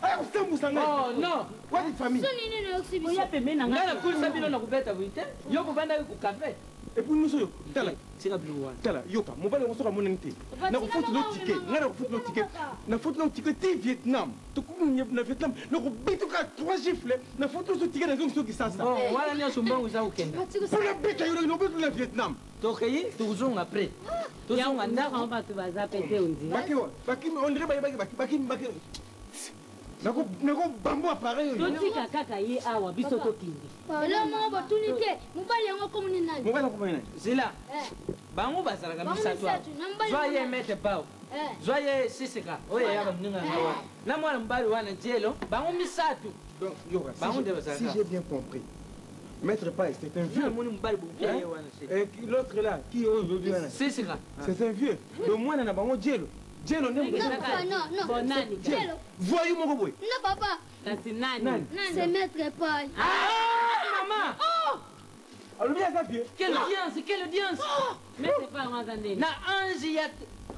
Speaker 4: Aya kosambusa ngai.
Speaker 1: Oh non.
Speaker 4: Wapi famille?
Speaker 2: Soni nini oyokisi biso?
Speaker 3: Oya pembeni na
Speaker 1: Ngai
Speaker 3: nga.
Speaker 1: nakulisa bino na kobeta boye te. Yo kovandaki ko cafe.
Speaker 4: Et puis nous oyo tala
Speaker 1: Tika biloko wana.
Speaker 4: tala yoka mobali yango soki amonani te
Speaker 2: Papa,
Speaker 4: nakofuti
Speaker 2: tika
Speaker 4: no
Speaker 2: mama
Speaker 4: tike
Speaker 2: omema
Speaker 4: ngai nakofuti no
Speaker 2: tika
Speaker 4: tike
Speaker 2: mama.
Speaker 4: nafuti no tike ti vietnam tokomi na vietnam nakobetoka 3 gifle nafuti no tike nazongi soki sasa
Speaker 1: Bon, wana nyonso mbongo eza kokenda.
Speaker 4: mpona beta yo nobetoli na vietnam
Speaker 1: Tokei tozonga après. Tozonga ndako.
Speaker 3: bato baza pe te ondima.
Speaker 4: baki bakimi ondire bayebaki bakimi baki nakobambo appareil oyo
Speaker 3: Totika kaka ye awa biso tokende.
Speaker 2: Eloko moko botuni te, mobali yango akomi nani?
Speaker 4: mobali akomani nani
Speaker 1: Zila.
Speaker 2: Eh,
Speaker 1: Bango bazalaka
Speaker 2: Bango
Speaker 1: misato awa.
Speaker 2: misato, na mobali
Speaker 1: Zwa ye
Speaker 2: wana.
Speaker 1: maître pao.
Speaker 2: eh.
Speaker 1: Zwa ye sisika oyo eyaka moninga na nga wana. Na mwana mobali wana jelo bango misato.
Speaker 4: donc yoka si
Speaker 1: Bango nde
Speaker 4: j'ai-
Speaker 1: bazalaka.
Speaker 4: si j'ai bien compris maître pai c'est un vieux
Speaker 1: Namoni mobali bobia ye wana se.
Speaker 4: Et l'autre là qui oyo ozobi wana
Speaker 1: Sisika.
Speaker 4: c'est un vieux donc mwana na bango jelo jelo nde
Speaker 2: Non, papa, non, non.
Speaker 3: Bon, nani?
Speaker 2: Jelo.
Speaker 4: voyou moko boye
Speaker 2: Non, papa.
Speaker 3: Kasi nani?
Speaker 4: Nani?
Speaker 2: C'est maître Paul.
Speaker 1: Ah, maman!
Speaker 4: alobi aza vieux
Speaker 1: Quelle audience, quelle audience!
Speaker 3: Maître pa yango aza ndeni.
Speaker 1: Na ange ya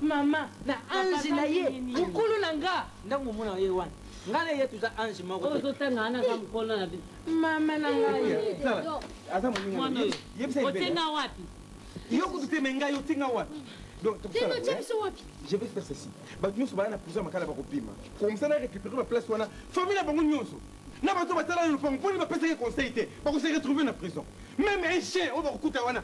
Speaker 1: mama, na ange na ye, mokolo na nga, ntango omona ye wana. Nga na ye toza ange moko
Speaker 3: Oyo
Speaker 1: te.
Speaker 3: ozotanga wana aza mokolo na biso.
Speaker 1: Mama na ngai.
Speaker 4: tala aza moninga
Speaker 3: Mwana
Speaker 4: na ye.
Speaker 3: oyo.
Speaker 4: yebisa ye
Speaker 3: Otenga wapi?
Speaker 4: yo kutu te me ngai otinga wapi donc
Speaker 2: Tino,
Speaker 4: tokosala
Speaker 2: tia
Speaker 4: boye,
Speaker 2: biso wapi?
Speaker 4: je vais faire ceci bato nyonso baya na prison ya makala bakobima komsa na récupérer baplace wana famille na bango nyonso na bato batala na lopango mponi bapesaki conseil te bakose retrouver na prison même un chien oyo bakokuta wana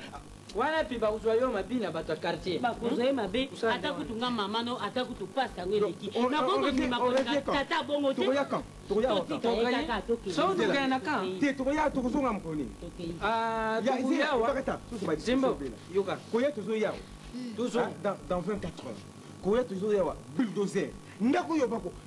Speaker 1: Wana mpe bakozwa yo mabi na bato ya quartier.
Speaker 3: Bakozwa ye mabe
Speaker 1: Kosala
Speaker 3: ata
Speaker 1: nde
Speaker 3: kutu nga mama no ata kutu pasi yango eleki.
Speaker 4: On- on- on
Speaker 3: Nakoki
Speaker 4: revient-
Speaker 3: kondima
Speaker 4: on
Speaker 3: kolinga
Speaker 4: revient quand
Speaker 3: tata bongo te.
Speaker 4: tokoya quand tokoya awa quand
Speaker 3: Totika ye kaka tokende.
Speaker 1: Soki tokende na camp.
Speaker 4: te tokoya tokozonga mokolo nini
Speaker 3: Tokei.
Speaker 1: Ah,
Speaker 4: Ya,
Speaker 1: tokoya
Speaker 4: zela,
Speaker 1: awa.
Speaker 4: bakata, tozo ba-
Speaker 1: Zimbo,
Speaker 4: tozobela.
Speaker 1: yoka.
Speaker 4: koya tozoya awa
Speaker 1: Tozonga.
Speaker 4: Hein, dans 24 heures koya tozoya awa bulldozer ndako oyo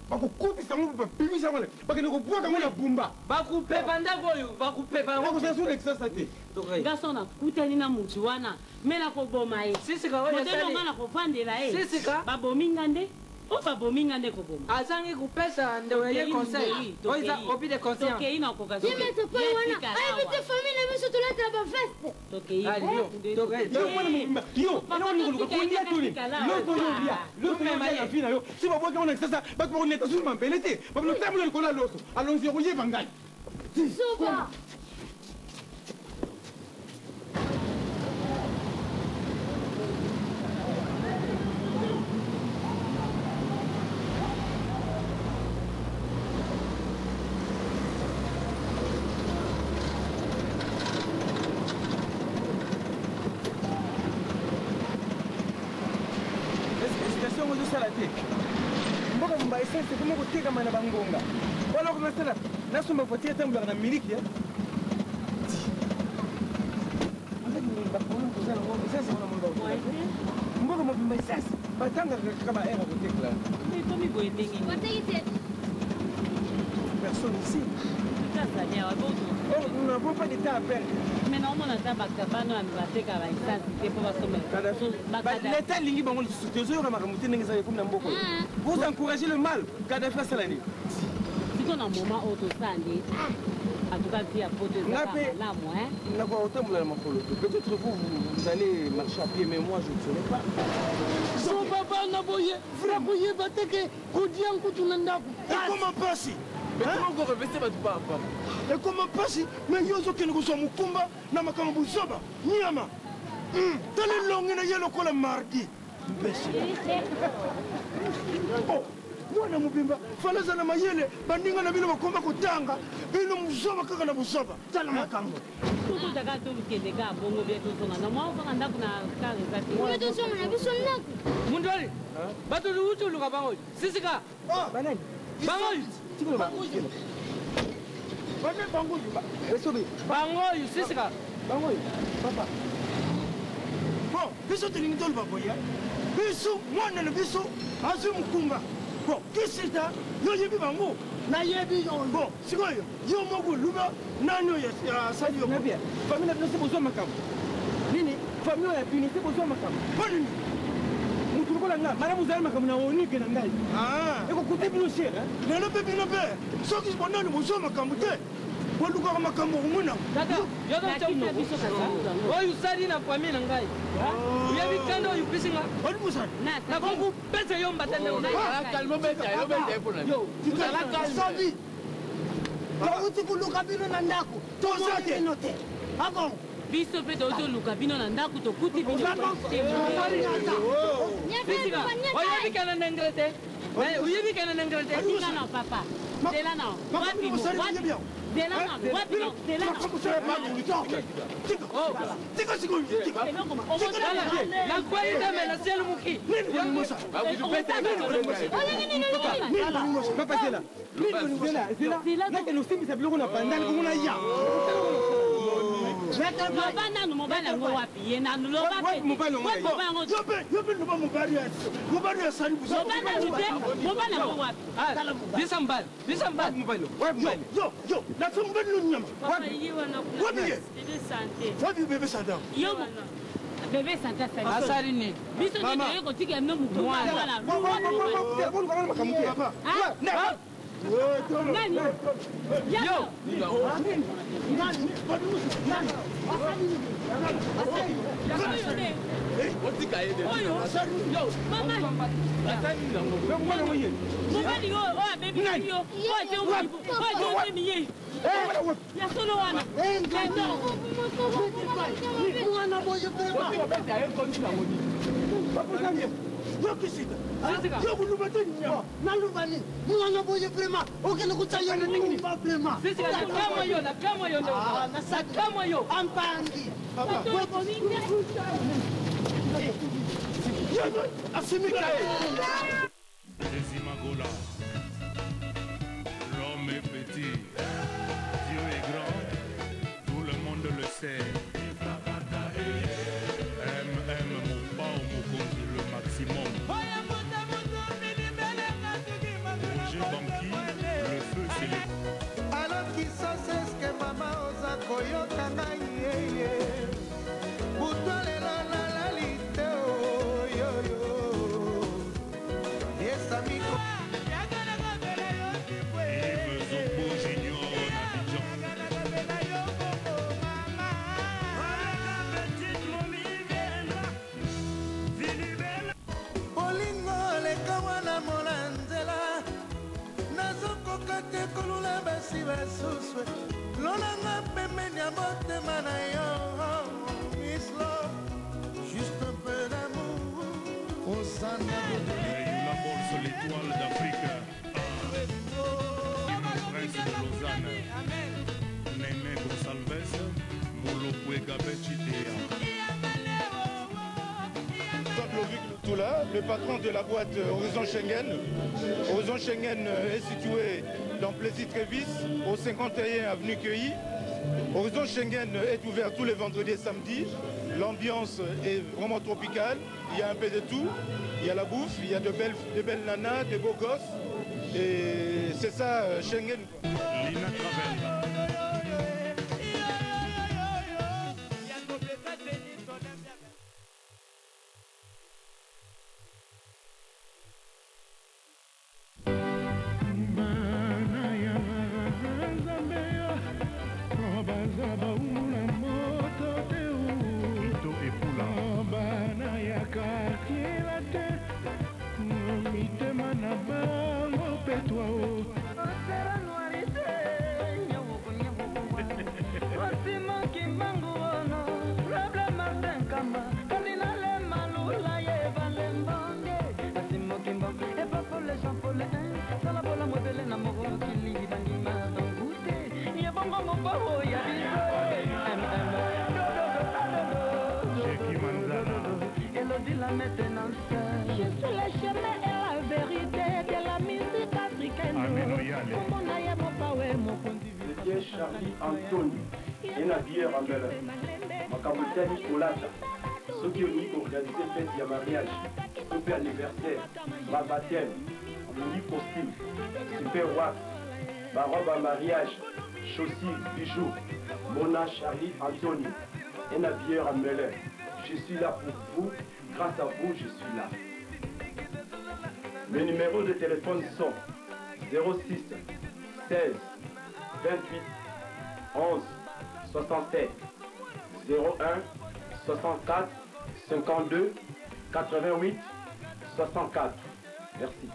Speaker 4: bakokotisa yango babimisa yango bakende kobwaka yango na bumba
Speaker 1: Bakupepa ndako oyo, bakupepa yango.
Speaker 4: nakosala so lekisasa te
Speaker 1: Tokei.
Speaker 3: Nga so nakutani na mutu wana me nakoboma ye.
Speaker 1: Sisika oyo
Speaker 3: Modele
Speaker 1: asali.
Speaker 3: nga nakofandela ye.
Speaker 1: Sisika.
Speaker 3: Babomi nga nde. Oyo babomi nga nde koboma.
Speaker 1: azangi kopesa ndeko ya ye conseil oyo eza obi de conscience
Speaker 3: Tokei na koka
Speaker 2: Ye maître Paul wana, ayebi te famille na biso tolatela ba veste.
Speaker 3: Tokei.
Speaker 1: Ali, yo, tokei.
Speaker 4: yo mwana mobimba yo eloko nini koluka kolia toni loso yo olia loso yo olia na vi na yo si babwaki yango na kisasa bato bakoneta susu mabele te bakotambola likolo ya loso alonzi ya koyeba ngai
Speaker 2: Zoba.
Speaker 4: ezosala te. Mboka mobimba essence ekomi kotekama na bangonga. Wana oko nasala nasomba voiture etambolaka na miliki eh. Mboka mobimba essence batangaka kaka ba heure ya kotekela.
Speaker 3: Ekomi boye ndenge nini?
Speaker 2: Bateki te.
Speaker 4: Personne ici.
Speaker 3: Azali awa bongo.
Speaker 4: Or, nous n'avons pas de temps à perdre.
Speaker 3: Mais naomona ata bakabano ya batekaka ba essence te mpo basomba.
Speaker 4: L'État alingi bango lisusu te. Ozoyoka makambo te ndenge eza ekomi na mboka oyo. Vous encouragez le mal. Kadhafi asala nini?
Speaker 3: Siko na moment oyo tosala nde en tout cas vie ya poto
Speaker 4: Nga
Speaker 3: eza
Speaker 4: pe-
Speaker 3: malamu hein.
Speaker 4: Nakoka kotambola na makolo te. Peut-être vous, vous, vous allez marcher à pied, mais moi je ne saurais pas.
Speaker 5: Soba bana boye nakoyeba te ke kodia nkutu na ndako.
Speaker 6: Ekoma mpasi. Ekoma mpasi, me yo ozokende kozwa mokumba na makambo buzoba nyama. Tala elongi na ye lokola mardi mpesi. Oh, mwana mobimba fala aza na mayele, baninga na bino bakoma kotanga, bino buzoba kaka na buzoba.
Speaker 5: Tala makambo.
Speaker 3: Tokotaka tokende kaka bongo bie tozonga na mwa ozonga ndako na kar eza te.
Speaker 2: Oyo tozonga na biso ndako.
Speaker 1: Mundwali, bato luuti oluka bango sisika.
Speaker 4: Banani?
Speaker 1: Bango
Speaker 4: Bango.
Speaker 1: Bango oyo sisika.
Speaker 4: Bango oyo. Papa.
Speaker 6: Bon, biso tolingi toloba boye, biso mwana na biso azwi mokumba. Bon, kisita, yo oyebi bango?
Speaker 5: Nayebi yo.
Speaker 6: Bon, sikoyo yo moko luba nani oyo asali yo.
Speaker 4: Nabia, famille na bino se bozwa makambo. Nini? Famille oyo ya bino se bozwa makambo.
Speaker 6: Mpo nini?
Speaker 4: Motu lokola nga, malamu ozali makambo na onike na ngai. Ekokuta bino cher.
Speaker 6: Lelo mpe bino mpe soki bonani bozwa makambo te, bolukaka makambo komona.
Speaker 1: Tata, yo totya monoko. Oyo osali na famille na ngai. Oyebi kanda oyo opesi nga. Nakoki kopesa yo mbata ndenge.
Speaker 5: Sabi, touti koluka bino na ndako, tomoni bino te. Abon.
Speaker 3: Biso mpe touti oluka bino na ndako, tokuti bino.
Speaker 1: Sisika, oyebi kana na ngele te. Oyebi kana na ngele te.
Speaker 3: Tika na papa. Zela na wapi mo wapi. Zela na wapi no zela na.
Speaker 6: Tika sikoyo.
Speaker 1: Nakwei te me nasieli moki.
Speaker 4: Papa Zela. Zela, Zela. Nakende osimbisa biloko na bandali bongo na ya.
Speaker 3: Loba nanu mobali yango wapi ye nanu loba
Speaker 4: Wapi mobali yango?
Speaker 3: Wapi mobali yango?
Speaker 6: Yo mpe loba mobali ya mobali ya sali buzoba.
Speaker 3: Loba nanu te mobali yango wapi?
Speaker 1: Bisa mbali, bisa mbali.
Speaker 4: Mobali, wapi mobali?
Speaker 6: Yo, yo, nasa mobali no nyama.
Speaker 3: Wapi?
Speaker 6: Wapi ye? Wapi bebe santa?
Speaker 3: Yo bebe sante asali.
Speaker 1: Asali nini?
Speaker 3: Biso nde toye kotika bino mokumba mwana.
Speaker 6: Papa.
Speaker 3: Nani?
Speaker 1: Yo.
Speaker 3: Oyo. Mama. Mobali oyo oyo abebisi yo. Oyo ate oyo ate otemi ye. Ya solo wana.
Speaker 5: Mwana boye vraiment.
Speaker 6: Yo kisita. Yo kuluba te nyama.
Speaker 5: Naluba nini? Mwana boye vraiment. Okende kotya yo mokumba vraiment.
Speaker 1: Sisika, nakamwa yo, nakamwa yo nde.
Speaker 5: Ah, nasaki.
Speaker 1: Nakamwa yo.
Speaker 5: Ampangi.
Speaker 6: Yo asimika ye.
Speaker 8: Jésus Magola. L'homme est petit, Dieu est grand, tout le monde le sait. MM Mopao Mokonzi, le maximum. Roger Banqui, le feu c'est le.
Speaker 9: Alokisa eske mama oza koyoka ngai yeye butu lelo nalali te oyoyo yesami.
Speaker 8: Yves Zombo Junior en Abidjan.
Speaker 9: Bolingo leka wana mola nzela nazokoka te kolula basi basusu lolanga pembeni ya motema na yo. Miss Love, juste un peu d'amour osana.
Speaker 8: La Bolse, l'étoile d'Afrique. Timo Prince de Lausanne. Néné Gonsalves, Molopwe Gabé Chitea.
Speaker 6: Pablovic Lutula.
Speaker 8: le patron de la boîte Horizon Schengen. Horizon Schengen est situé dans Plessis-Trévis, au 51 avenue Cueilly. Horizon Schengen est ouvert tous les vendredis et samedis. L'ambiance est vraiment tropicale. Il y a un peu de tout. Il y a la bouffe, il y a de belles, de belles nanas, de beaux gosses. Et c'est ça, Schengen. Quoi. Lina Travel.
Speaker 10: Je suis le chemin et la vérité de la musique africaine.
Speaker 11: C'était Charlie Anthony, un habilleur en Melun. Makambo etali kolata soki olingi koorganize fete ya mariage to mpe anniversaire ba baptême olingi costume super wax ba robe ya mariage chaussures bijoux mona Charlie Anthony un habilleur en Melun je suis là pour vous grâce à vous je suis là mes numéros de téléphone sont 06 16 28 11 67 01 64 52 88 64. Merci.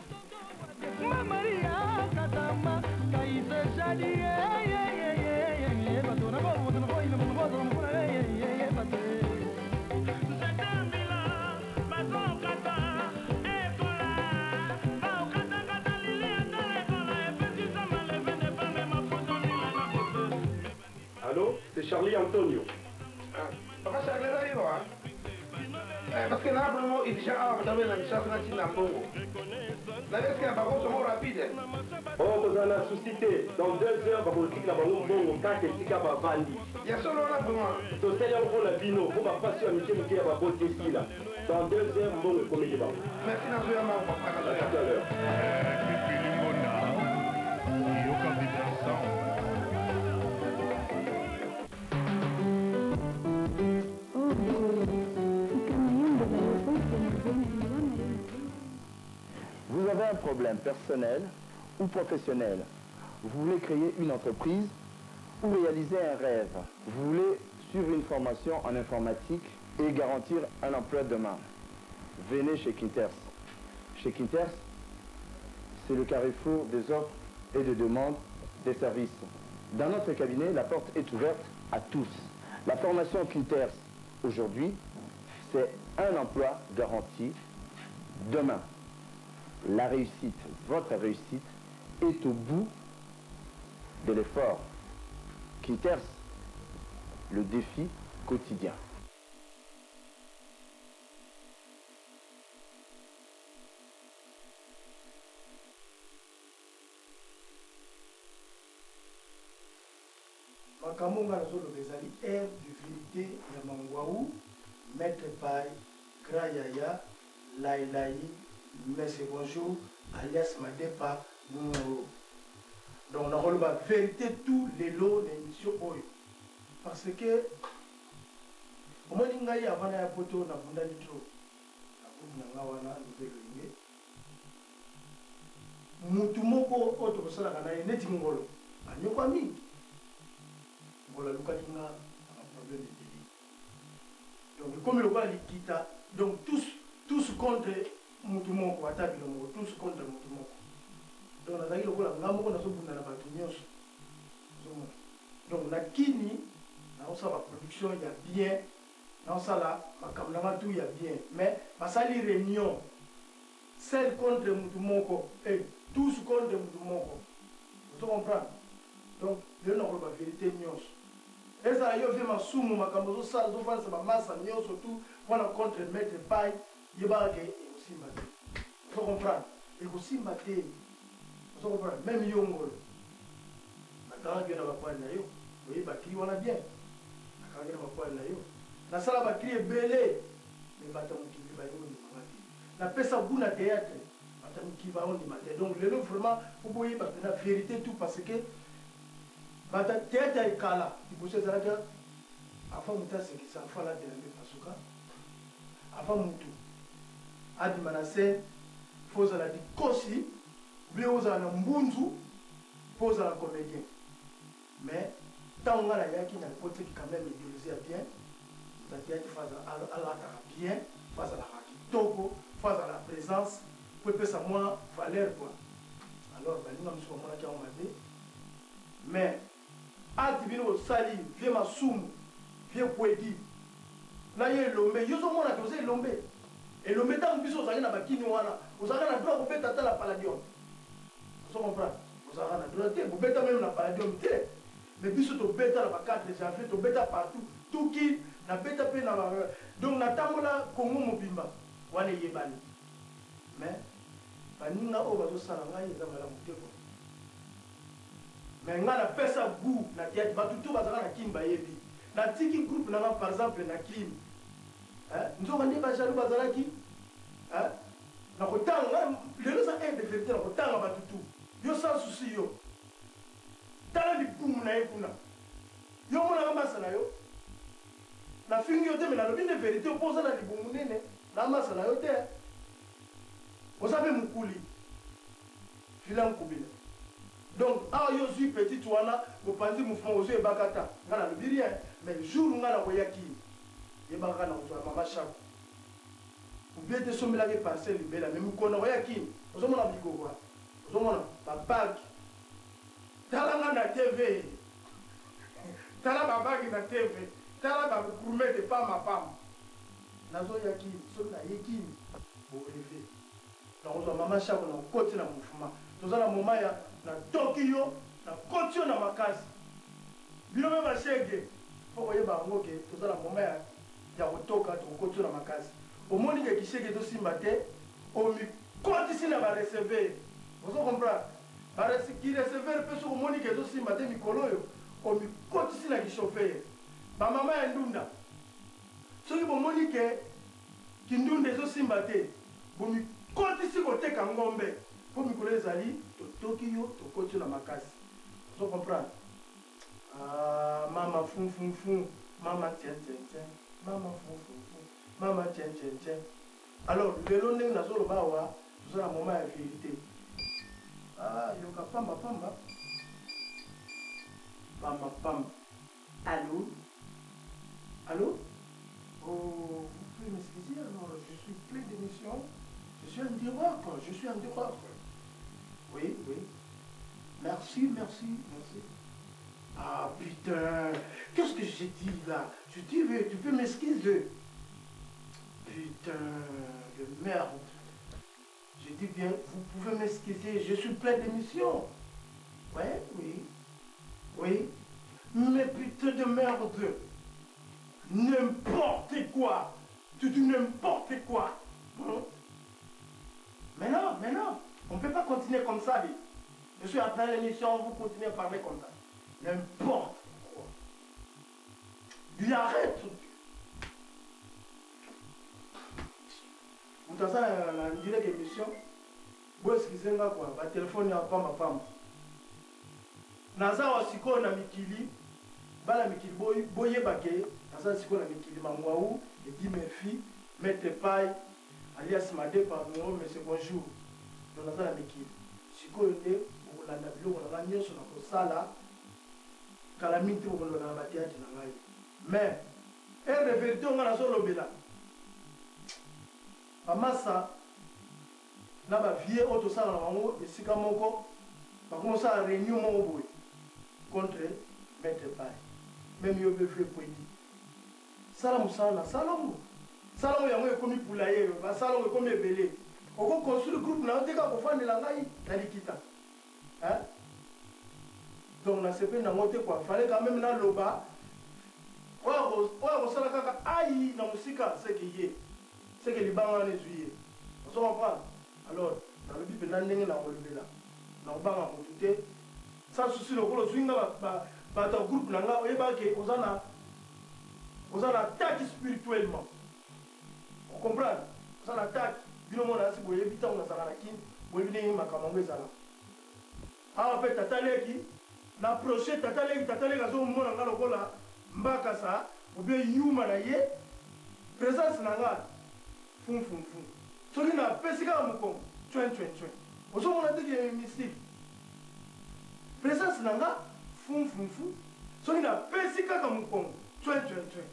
Speaker 11: Allô, c'est Charlie Antonio.
Speaker 4: Ah, papa Charlie eza yo ah? Eh, parce que na vraiment urgent awa nabe na chance na ntina mbongo. Na eske na bango somo rapide.
Speaker 11: Oh, kozala na souci te. Dans deux heures bakotikela bango mbongo kaka esika bavandi.
Speaker 4: Ya solo wana vraiment.
Speaker 11: Tosali yango mpo na bino mpo bapasi ya mike mike ya baboti esila. Dans deux heures mbongo ekomeli bango.
Speaker 4: Merci nazoya mbango papa nazoya.
Speaker 11: À tout à l'heure.
Speaker 8: Pipi Lingonda, yoka vibration.
Speaker 7: Vous avez un problème personnel ou professionnel. Vous voulez créer une entreprise ou réaliser un rêve. Vous voulez suivre une formation en informatique et garantir un emploi demain. Venez chez Quinters. Chez Quinters, c'est le carrefour des offres et des demandes des services. Dans notre cabinet, la porte est ouverte à tous. La formation Quinters, aujourd'hui, c'est un emploi garanti demain. La réussite, votre réussite, est au bout de l'effort. Quinters, le défi quotidien.
Speaker 12: Makambo nga nazoloba ezali air de verite ya Mangwaou, Maitre Pay, Grand Yaya, Layi Layi, Messe Bonjour, alias Madepa Nungo. Donc nakoloba verite tout lelo na emission oyo parce que omoni ngai avant naya poto nabundani trop na groupe na nga wana Nouvelle Wenge. Mutu moko oyo tokosalaka na ye neti Ngolo aniokwami. Ngolo alukaki nga na ba problème ebele. Donc ekomi lokola likita donc tous tous contre mutu moko ata bino moko tous contre mutu moko. Donc nazalaki lokola nga moko nazo bunda na batu nionso. Ozomona? Donc na kini nazosala ba production ya bien, nazosala makambo na nga tout ya bien mais basali reunion seul contre mutu moko eh tous contre mutu moko. Ozo comprendre? Donc lelo nakoloba verite nionso. Ezala yo vieux masumu makambo ozosala ozofandisa ba masta nionso tout pona contre maitre pay yebaka ke. Ekosimba te. Ozo comprendre? Ekosimba te. Ozo comprendre? Meme yo ngolo. Bakangaki yo na ba poils na yo. Oyebi ba cris wana bien. Bakangaki na ba poils na yo. Nasala ba cris ebele mais bato ya mokili baye kondima nga te. Napesa gout na theatre bato ya mokili baye kondima te. Donc lelo vraiment po boyeba pena verite tout parce que bato ya theatre ya kala liboso ezalaki avant moto asekisa faut alata elamba epasuka. Avant mutu abima na scène faut ozala dikosi ou bien ozala na mbunzu po ozala comedien mais tango nga nayaki na kotisaki quand meme ideologie ya bien mutu ya theatre faut alataka bien faut azalaka kitoko faut azala na presence po epesa mua valeur quoi alors baninga mosusu bamonaki yango mabe mais Acte bino bosali vieux masumu vieux kwedi na yo elombe yo ozo mona ke oza elombe elombe tangu biso ozalaki na ba kini wana ozalaka na droit kobeta ata na paladium ozo comprendre ozalaka na droit te bobeta meme na paladium te mais biso tobeta na ba 4 janvier tobeta partout tout kin na beta pe na ba donc na tambola congo mobimba wana eyebani mais baninga oyo bazo sala ngai eza malamu te quoi. Mais nga na pesa gout na theatre batu tout bazalaka na kin bayebi na tiki groupe na nga par exemple na kin hein nzoka nde ba jaloux bazalaki hein na kotanga nga lelo eza heure de verite na kotanga batu tout yo sans souci yo tala libumu na ye kuna yo omonaka masa na yo na fingi yo te mais nalobi nde verite po oza na libumu munene na masa na yo te oza pe mukuli Vilain Nkubila donc awa yo ozui petite wana bopanzi mouvement ozui ebakata nga nalobi rien mais jour nga nakoya kin yeba kaka nakozua mama shako ou bien te sombelaka ye parcelle libela mais mokolo nakoya kin ozomona bigogo ozomona ba bague tala nga na TV tala ba bague na TV tala ba gourmette pamba pamba nazoya kin soki naye kin bo reve. Nakozwa mama shako na kokoti na mouvement toza na moment ya na toki yo na koti yo na makasi bino pe ba chegue faut koyeba yango ke toza na moment ya ya kotoka tokokoti yo na makasi omoni ke kishege ezo simba te omikotisi na ba receveur ozo comprendre ba ki receveur pe soki omoni ke ezo simba te mikolo oyo omikotisi na ki chauffeur ba mama ya ndunda soki bomoni ke Kindunda ezo simba te bomikotisi koteka ngombe po mikolo ezali totoki yo tokoti yo na makasi ozo comprendre aah mama fun fun fun mama tien tien tien mama fun fun fun mama tien tien tien alors lelo ndenge nazo loba awa toza na moment ya verite aah yoka pamba pamba pamba pamba. Allo Allo Oh vous pouvez m'excuser alors je suis plein d'emission je suis en direct je suis en direct oui oui merci merci merci ah putain qu'est-ce que j'ai dit là je dis mais tu peux m'excuser putain de merde je dis bien vous pouvez m'excuser je suis plein d'émission ouais oui oui mais putain de merde n'importe quoi tu dis n'importe quoi hein? Mais non, mais non, on ne peut pas continuer comme ça, lui. Je suis après l'émission, vous continuez à parler comme ça. N'importe quoi. Lui, arrête. Moto aza na direct emission, bo excuser nga quoi, ba telephone ya pamba pamba. Naza awa sikoyo na mikili, bana mikili bo boyeba ke naza sikoyo na mikili Mangwaou, Eddy Murphy, Maitre Pay, alias Madepa, Numero Monsieur Bonjour. Donc naza na mikili. Sikoyo nde bokolanda biloko na nga nionso nakosala, kala mingi te bokolanda na ba theatre na ngai. Mais heure de verite oyo nga nazo lobela ba masta na ba vieux oyo tosala na bango esika moko bakomi kosala reunion moko boye contre maitre payi meme yo pe vieux kwedi sala musala na salongo salongo yango ekomi poulailler ba salongo ekomi ebele oko construire groupe na yo te kaka kofandela ngai na likita Hein donc na sepeli na ngo te quoi fallait quand meme na loba oyo ako sala kaka ayi na musika ce que ye ce que libanga wana ezui ye. Ozo comprendre? Alors nalobi penza ndenge nakolobela, nakobanga mutu te. Sans souci lokola ozui nga ba bato ya groupe na nga oyeba ke oza na oza na attaque spirituellement. O comprendre? Oza na attaque. Bino moko nasi boyebi tango nazalaka na kin, boyebi ndenge makambo yango ezalaka. Awa pe tata leki na approche tata leki, tata leki azo mona nga lokola mbakasa ou bien yuma na ye, presence na nga fumfumfum soki na pesi kaka mokongo tchuen tchuen tchuen ozo mona te ke mystique presence na nga fumfumfu soki na pesi kaka mokongo tchuen tchuen tchuen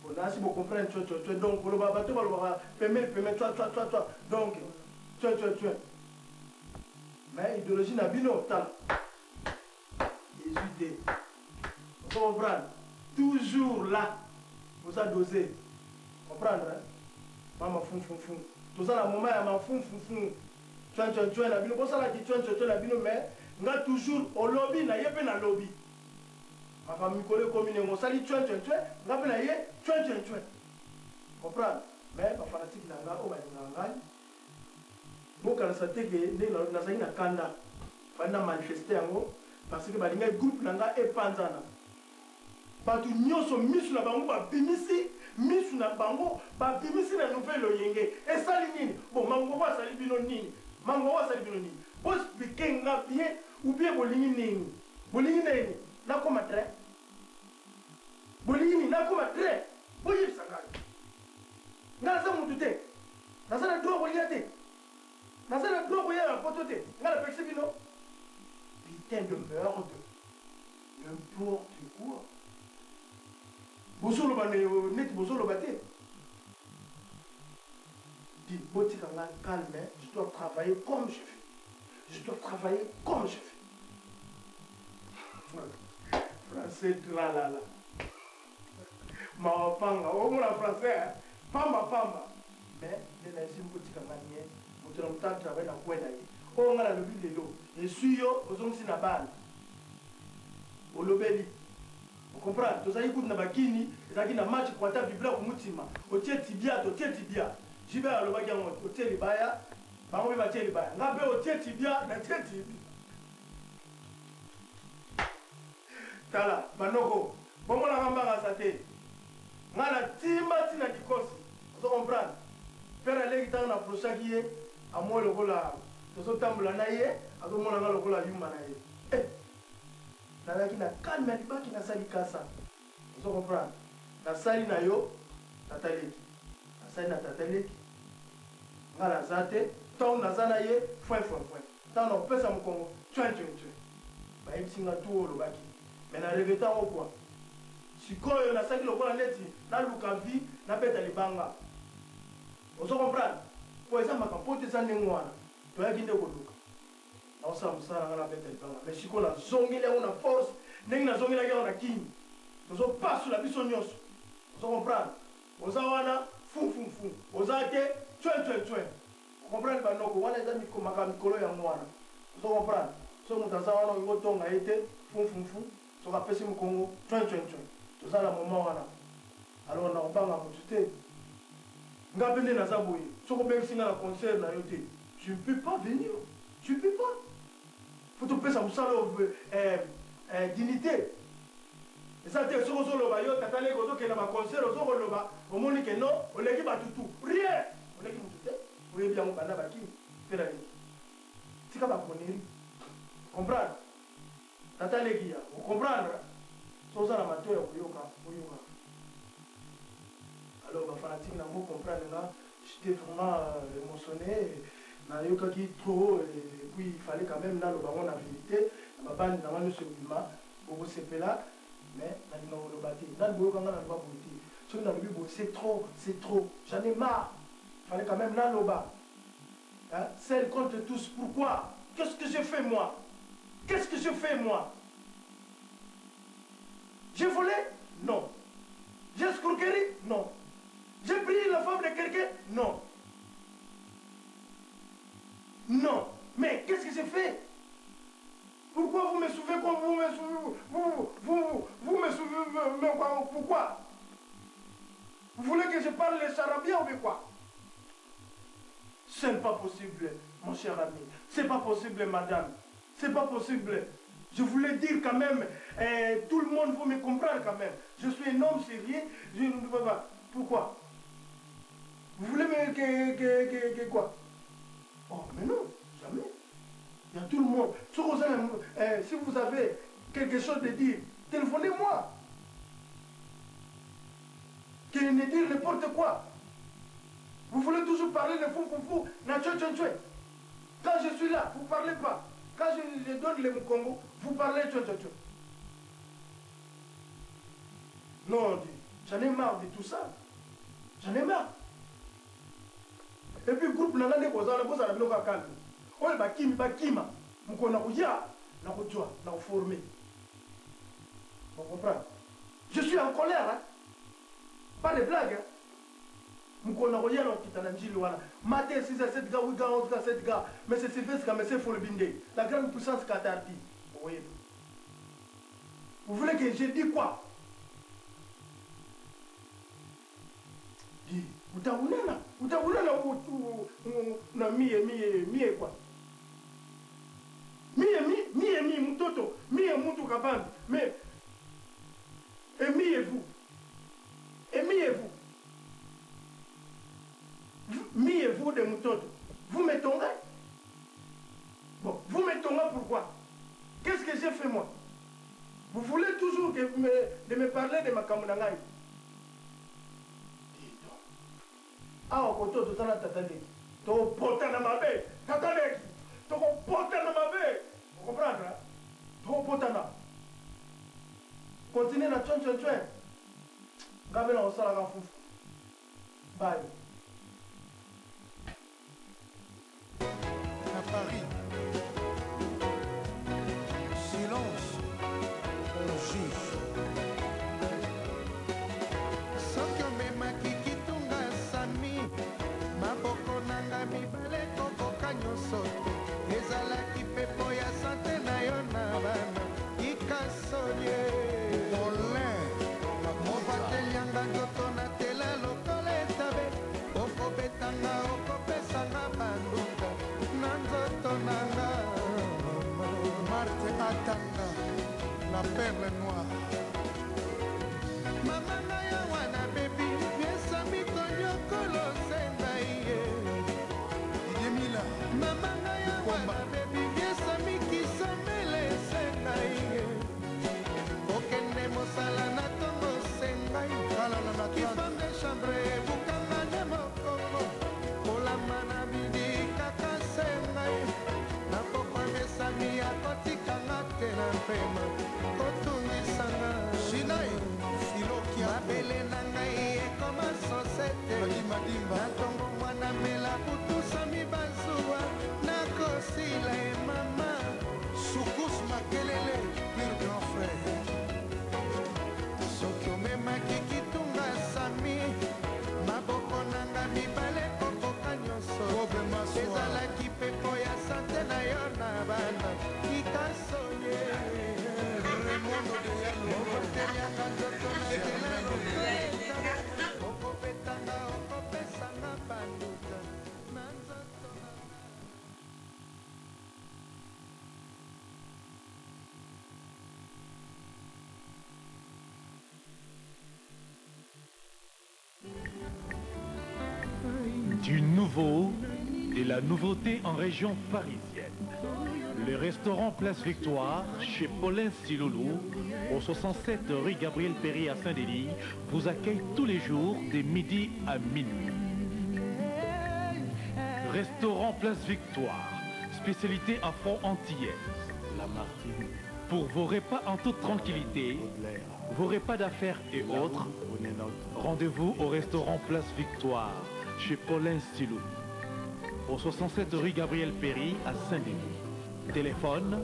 Speaker 12: bon nasi bo comprendre tchuen tchuen tchuen donc koloba bato balobaka peme peme tchua tchua tchua tchua donc tchuen tchuen tchuen Mais ideologie na bino tala ezui te ozo comprendre toujours là oza dose comprendre hein mama fum fum fum toza na moment ya ma fum fum fum tchuen tchuen tchuen na bino bosala ki tchuen tchuen tchuen na bino mais nga toujours olobi na ye pe na lobi makambo mikolo ekomi ndenge osali tchuen tchuen tchuen nga pe na ye tchuen tchuen tchuen comprendre mais ba fanatique na nga oyo balingaka ngai Bokanisa te que ndenge nalobi nazalaki na kanda fallait na manifester yango parce que balingaki groupe na nga epanzana. Batu nionso misu na bango babimisi misu na bango babimisi na nouvelle loyenge esali nini? Bon Mangobo asali bino nini? Mangobo asali bino nini? Bo expliquer nga bien ou bien bolingi nini? Bolingi nini? Nakoma train? Bolingi nini? Nakoma train? Boyebisa ngai. Nga naza mutu te? Naza na droit kolia te? Naza na droit koya na poto te? Nga napekisi bino? Putain de merde. N'importe quoi. Bozoloba neti bozoloba te. Dit, botika nga calme, je dois travailler comme je veux. Je dois travailler comme je veux. Français tralala. Mawa panga omona français hein pamba pamba mais nde nayebisi bino botika nga nie moto na moto a travaille na coin na ye oyo nga nalobi lelo esui yo ozongisi na bana olobeli o comprendre tozalaki kutu na bakini ezalaki na match kwata vibra kumutima otie tibia totie tibia JB alobaki yango otie libaya bango pe batie libaya nga pe otie tibia natie tibia Tala ba noko bomona nga mbakasa te nga na timba ti na dikosi ozo comprendre pere aleki tango na approchaki ye amoni lokola tozo tambola na ye azo mona nga lokola yuma na ye eh nazalaki na calme ya libaki nasali kasa ozo comprendre nasali na yo tata leki nasali na tata leki nga naza te tango naza na ye foin foin foin Tango nako pesa mokongo tchuen tchuen tchuen bayebisi nga tout oyo olobaki mais na regrette yango quoi sikoyo nasalaki lokola neti naluka vie nabeta libanga ozo comprendre po eza makambo poto eza ndenge wana toyaki nde koluka naosala mosala na nga nabeta libanga mais sikoyo nazongeli yango na force ndenge nazongelaki yango na kin tozo pasula biso nionso ozo comprendre oza wana fum fum fum oza te tchuen tchuen tchuen O comprendre ba noko wana eza makambo mikolo yango wana ozo comprendre soki mutu aza wana olingi otonga ye te fum fum fum soki apesi mukongo tchoin tchoin tchoin toza na moment wana alors nako banga mutu te nga pe nde naza boye soki obengisi nga na concert na yo te je ne peux pas venir je peux pas faut topesa musala oyo eh, eh, dignite eza te soki ozoloba yo tata leki ozokende ba concert ozokoloba omoni ke non oleki batu tout rien oleki mutu te oyebi yango banda bakini pe na leki tika ba connerie comprendre tata leki ya o comprendre soki oza na matoyi ya koyoka oyoka alors ba fanatique na ngo comprendre nga j'etais vraiment emotionne nayokaki trop et puis il fallait quand meme naloba ngo na verite na ba bande na nga nioso ebima Bokosepela mais nalinga koloba te nanu boyoka nga naloba boye te soki nalobi boye c'est trop c'est trop j'en ai marre fallait quand meme naloba hein seul contre tous pourquoi qu'est ce que j'ai fait moi qu'est ce que j'ai fait moi j'ai volé non j'ai escroquerie non j'ai pris la femme de quelqu'un non non mais qu'est ce que j'ai fait Pourquoi vous me souvez comme vous me souvez vous, vous, vous me souvez mais quoi, pourquoi Vous voulez que je parle le charabia ou bien quoi? Ce n'est pas possible, mon cher ami. C'est pas possible, madame. C'est pas possible. Je voulais dire quand même, eh, tout le monde faut me comprendre quand même. Je suis un homme sérieux. Je ne peux pas. Pourquoi Vous voulez me que, que, que, que quoi Oh, mais non, jamais. Il y a tout le monde. Eh, si vous avez quelque chose de dire, téléphonez-moi. Que ne dire n'importe quoi. Vous voulez toujours parler de fou, fou, fou, na tchoué, tchoué, tchoué. Quand je suis là, vous ne parlez pas. Quand je, je donne le Congo, vous parlez tchoué, tchoué, tchoué. Non, j'en ai marre de tout ça. J'en ai marre. Et puis, groupe nanga nde kozala bozala biloko ya calme. Oyo bakimi bakima, mokolo na koya, na kozwa, na koforme. Vous comprenez Je suis en colère, hein. Pas de blague, hein. Mokolo na koya na kokita na njili wana. Matin 6 h 7 ga 8 ga 11 ga 7 ga, mais c'est Sylvestre mais c'est Folobinde, la grande puissance Katardi. Oui. Vous voulez que je dise quoi Dis, utakunena, utakunena na mie mie mie quoi. Mie mie mie mie mtoto, mie mtu kabambi, mais et mie vous. Et mie vous. Mie vous de mtoto. Vous me tongez Bon, vous me tongez pourquoi Qu'est-ce que j'ai fait moi Vous voulez toujours que me, de me parler de makambo na ngai awa koto toza na tata leki tokopotana mabe tata leki tokopotana mabe ocomprendre tokopotana continue na tchon nga mpe nakosalaka fufu bye
Speaker 9: Na Paris, silence on juge. Soki omemaki kitunga Sami, maboko na nga mibale kokoka nyonso te. Ezalaki mpe po ya sante na yo na bana. Tika soni e. Paulin, mobateli yanga nzoto na tela lokola etabe. Okobetanga, okopesanga bandunga na nzoto na nga. Marte Atanga, la perle noire. Mama ngai awa na bebi, biesami konyokolo se ngai ye. Didier Mila. Mama ngai awa na bebi, biesami kisomele se ngai ye. Kokende mosala na ntongo se ngai. Kifam de chambre ebukanga nde mokongo. Kolamba na midi kaka se ngai. Na pokwa mesami akotikanga te na mpema kotungisanga. Shinai Filokia. Mabele na ngai ekoma sosete. Na ntongo mwana mela butusami bazuwa nakosila e mama. Sukus Makelele, pur grand frère. Soki omemaki kitunga Sami, maboko na nga mibale kokoka nyonso. Ezalaki mpe po ya sante na yo na bana. Tika soni. Mobatelianga nzoto na nzela lokola okobetanga, okopesanga banduta na nzoto na
Speaker 13: Du nouveau et la nouveauté en région parisienne. Le restaurant Place Victoire, chez Paulin Siloulou, au 67 rue Gabriel Péry à Saint-Denis, vous accueille tous les jours des midi à minuit. Restaurant Place Victoire, spécialité afro-antillaise.
Speaker 14: La Martinique.
Speaker 13: Pour vos repas en toute tranquillité, vos repas d'affaires et autres, rendez-vous au restaurant Place Victoire, chez Paulin Silou, au 67 rue Gabriel Péry à Saint-Denis. Téléphone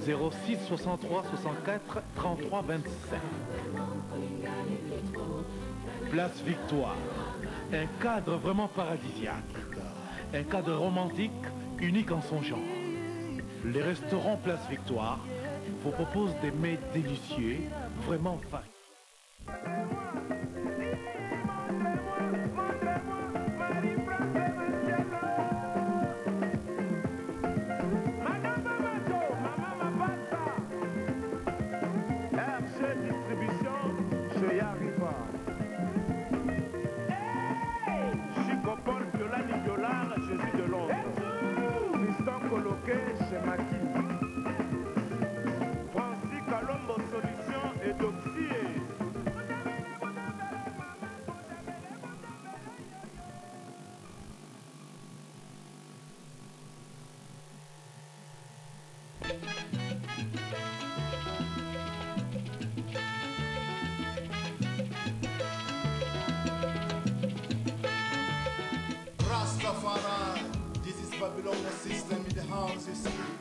Speaker 13: 06 63 64 33 25. Place Victoire, un cadre vraiment paradisiaque, un cadre romantique unique en son genre. Les restaurants Place Victoire vous proposent des mets délicieux, vraiment variés.
Speaker 8: Francis Kalombo solution Eudoxie.
Speaker 9: Rastafari, this is Babylon system in the house, you see.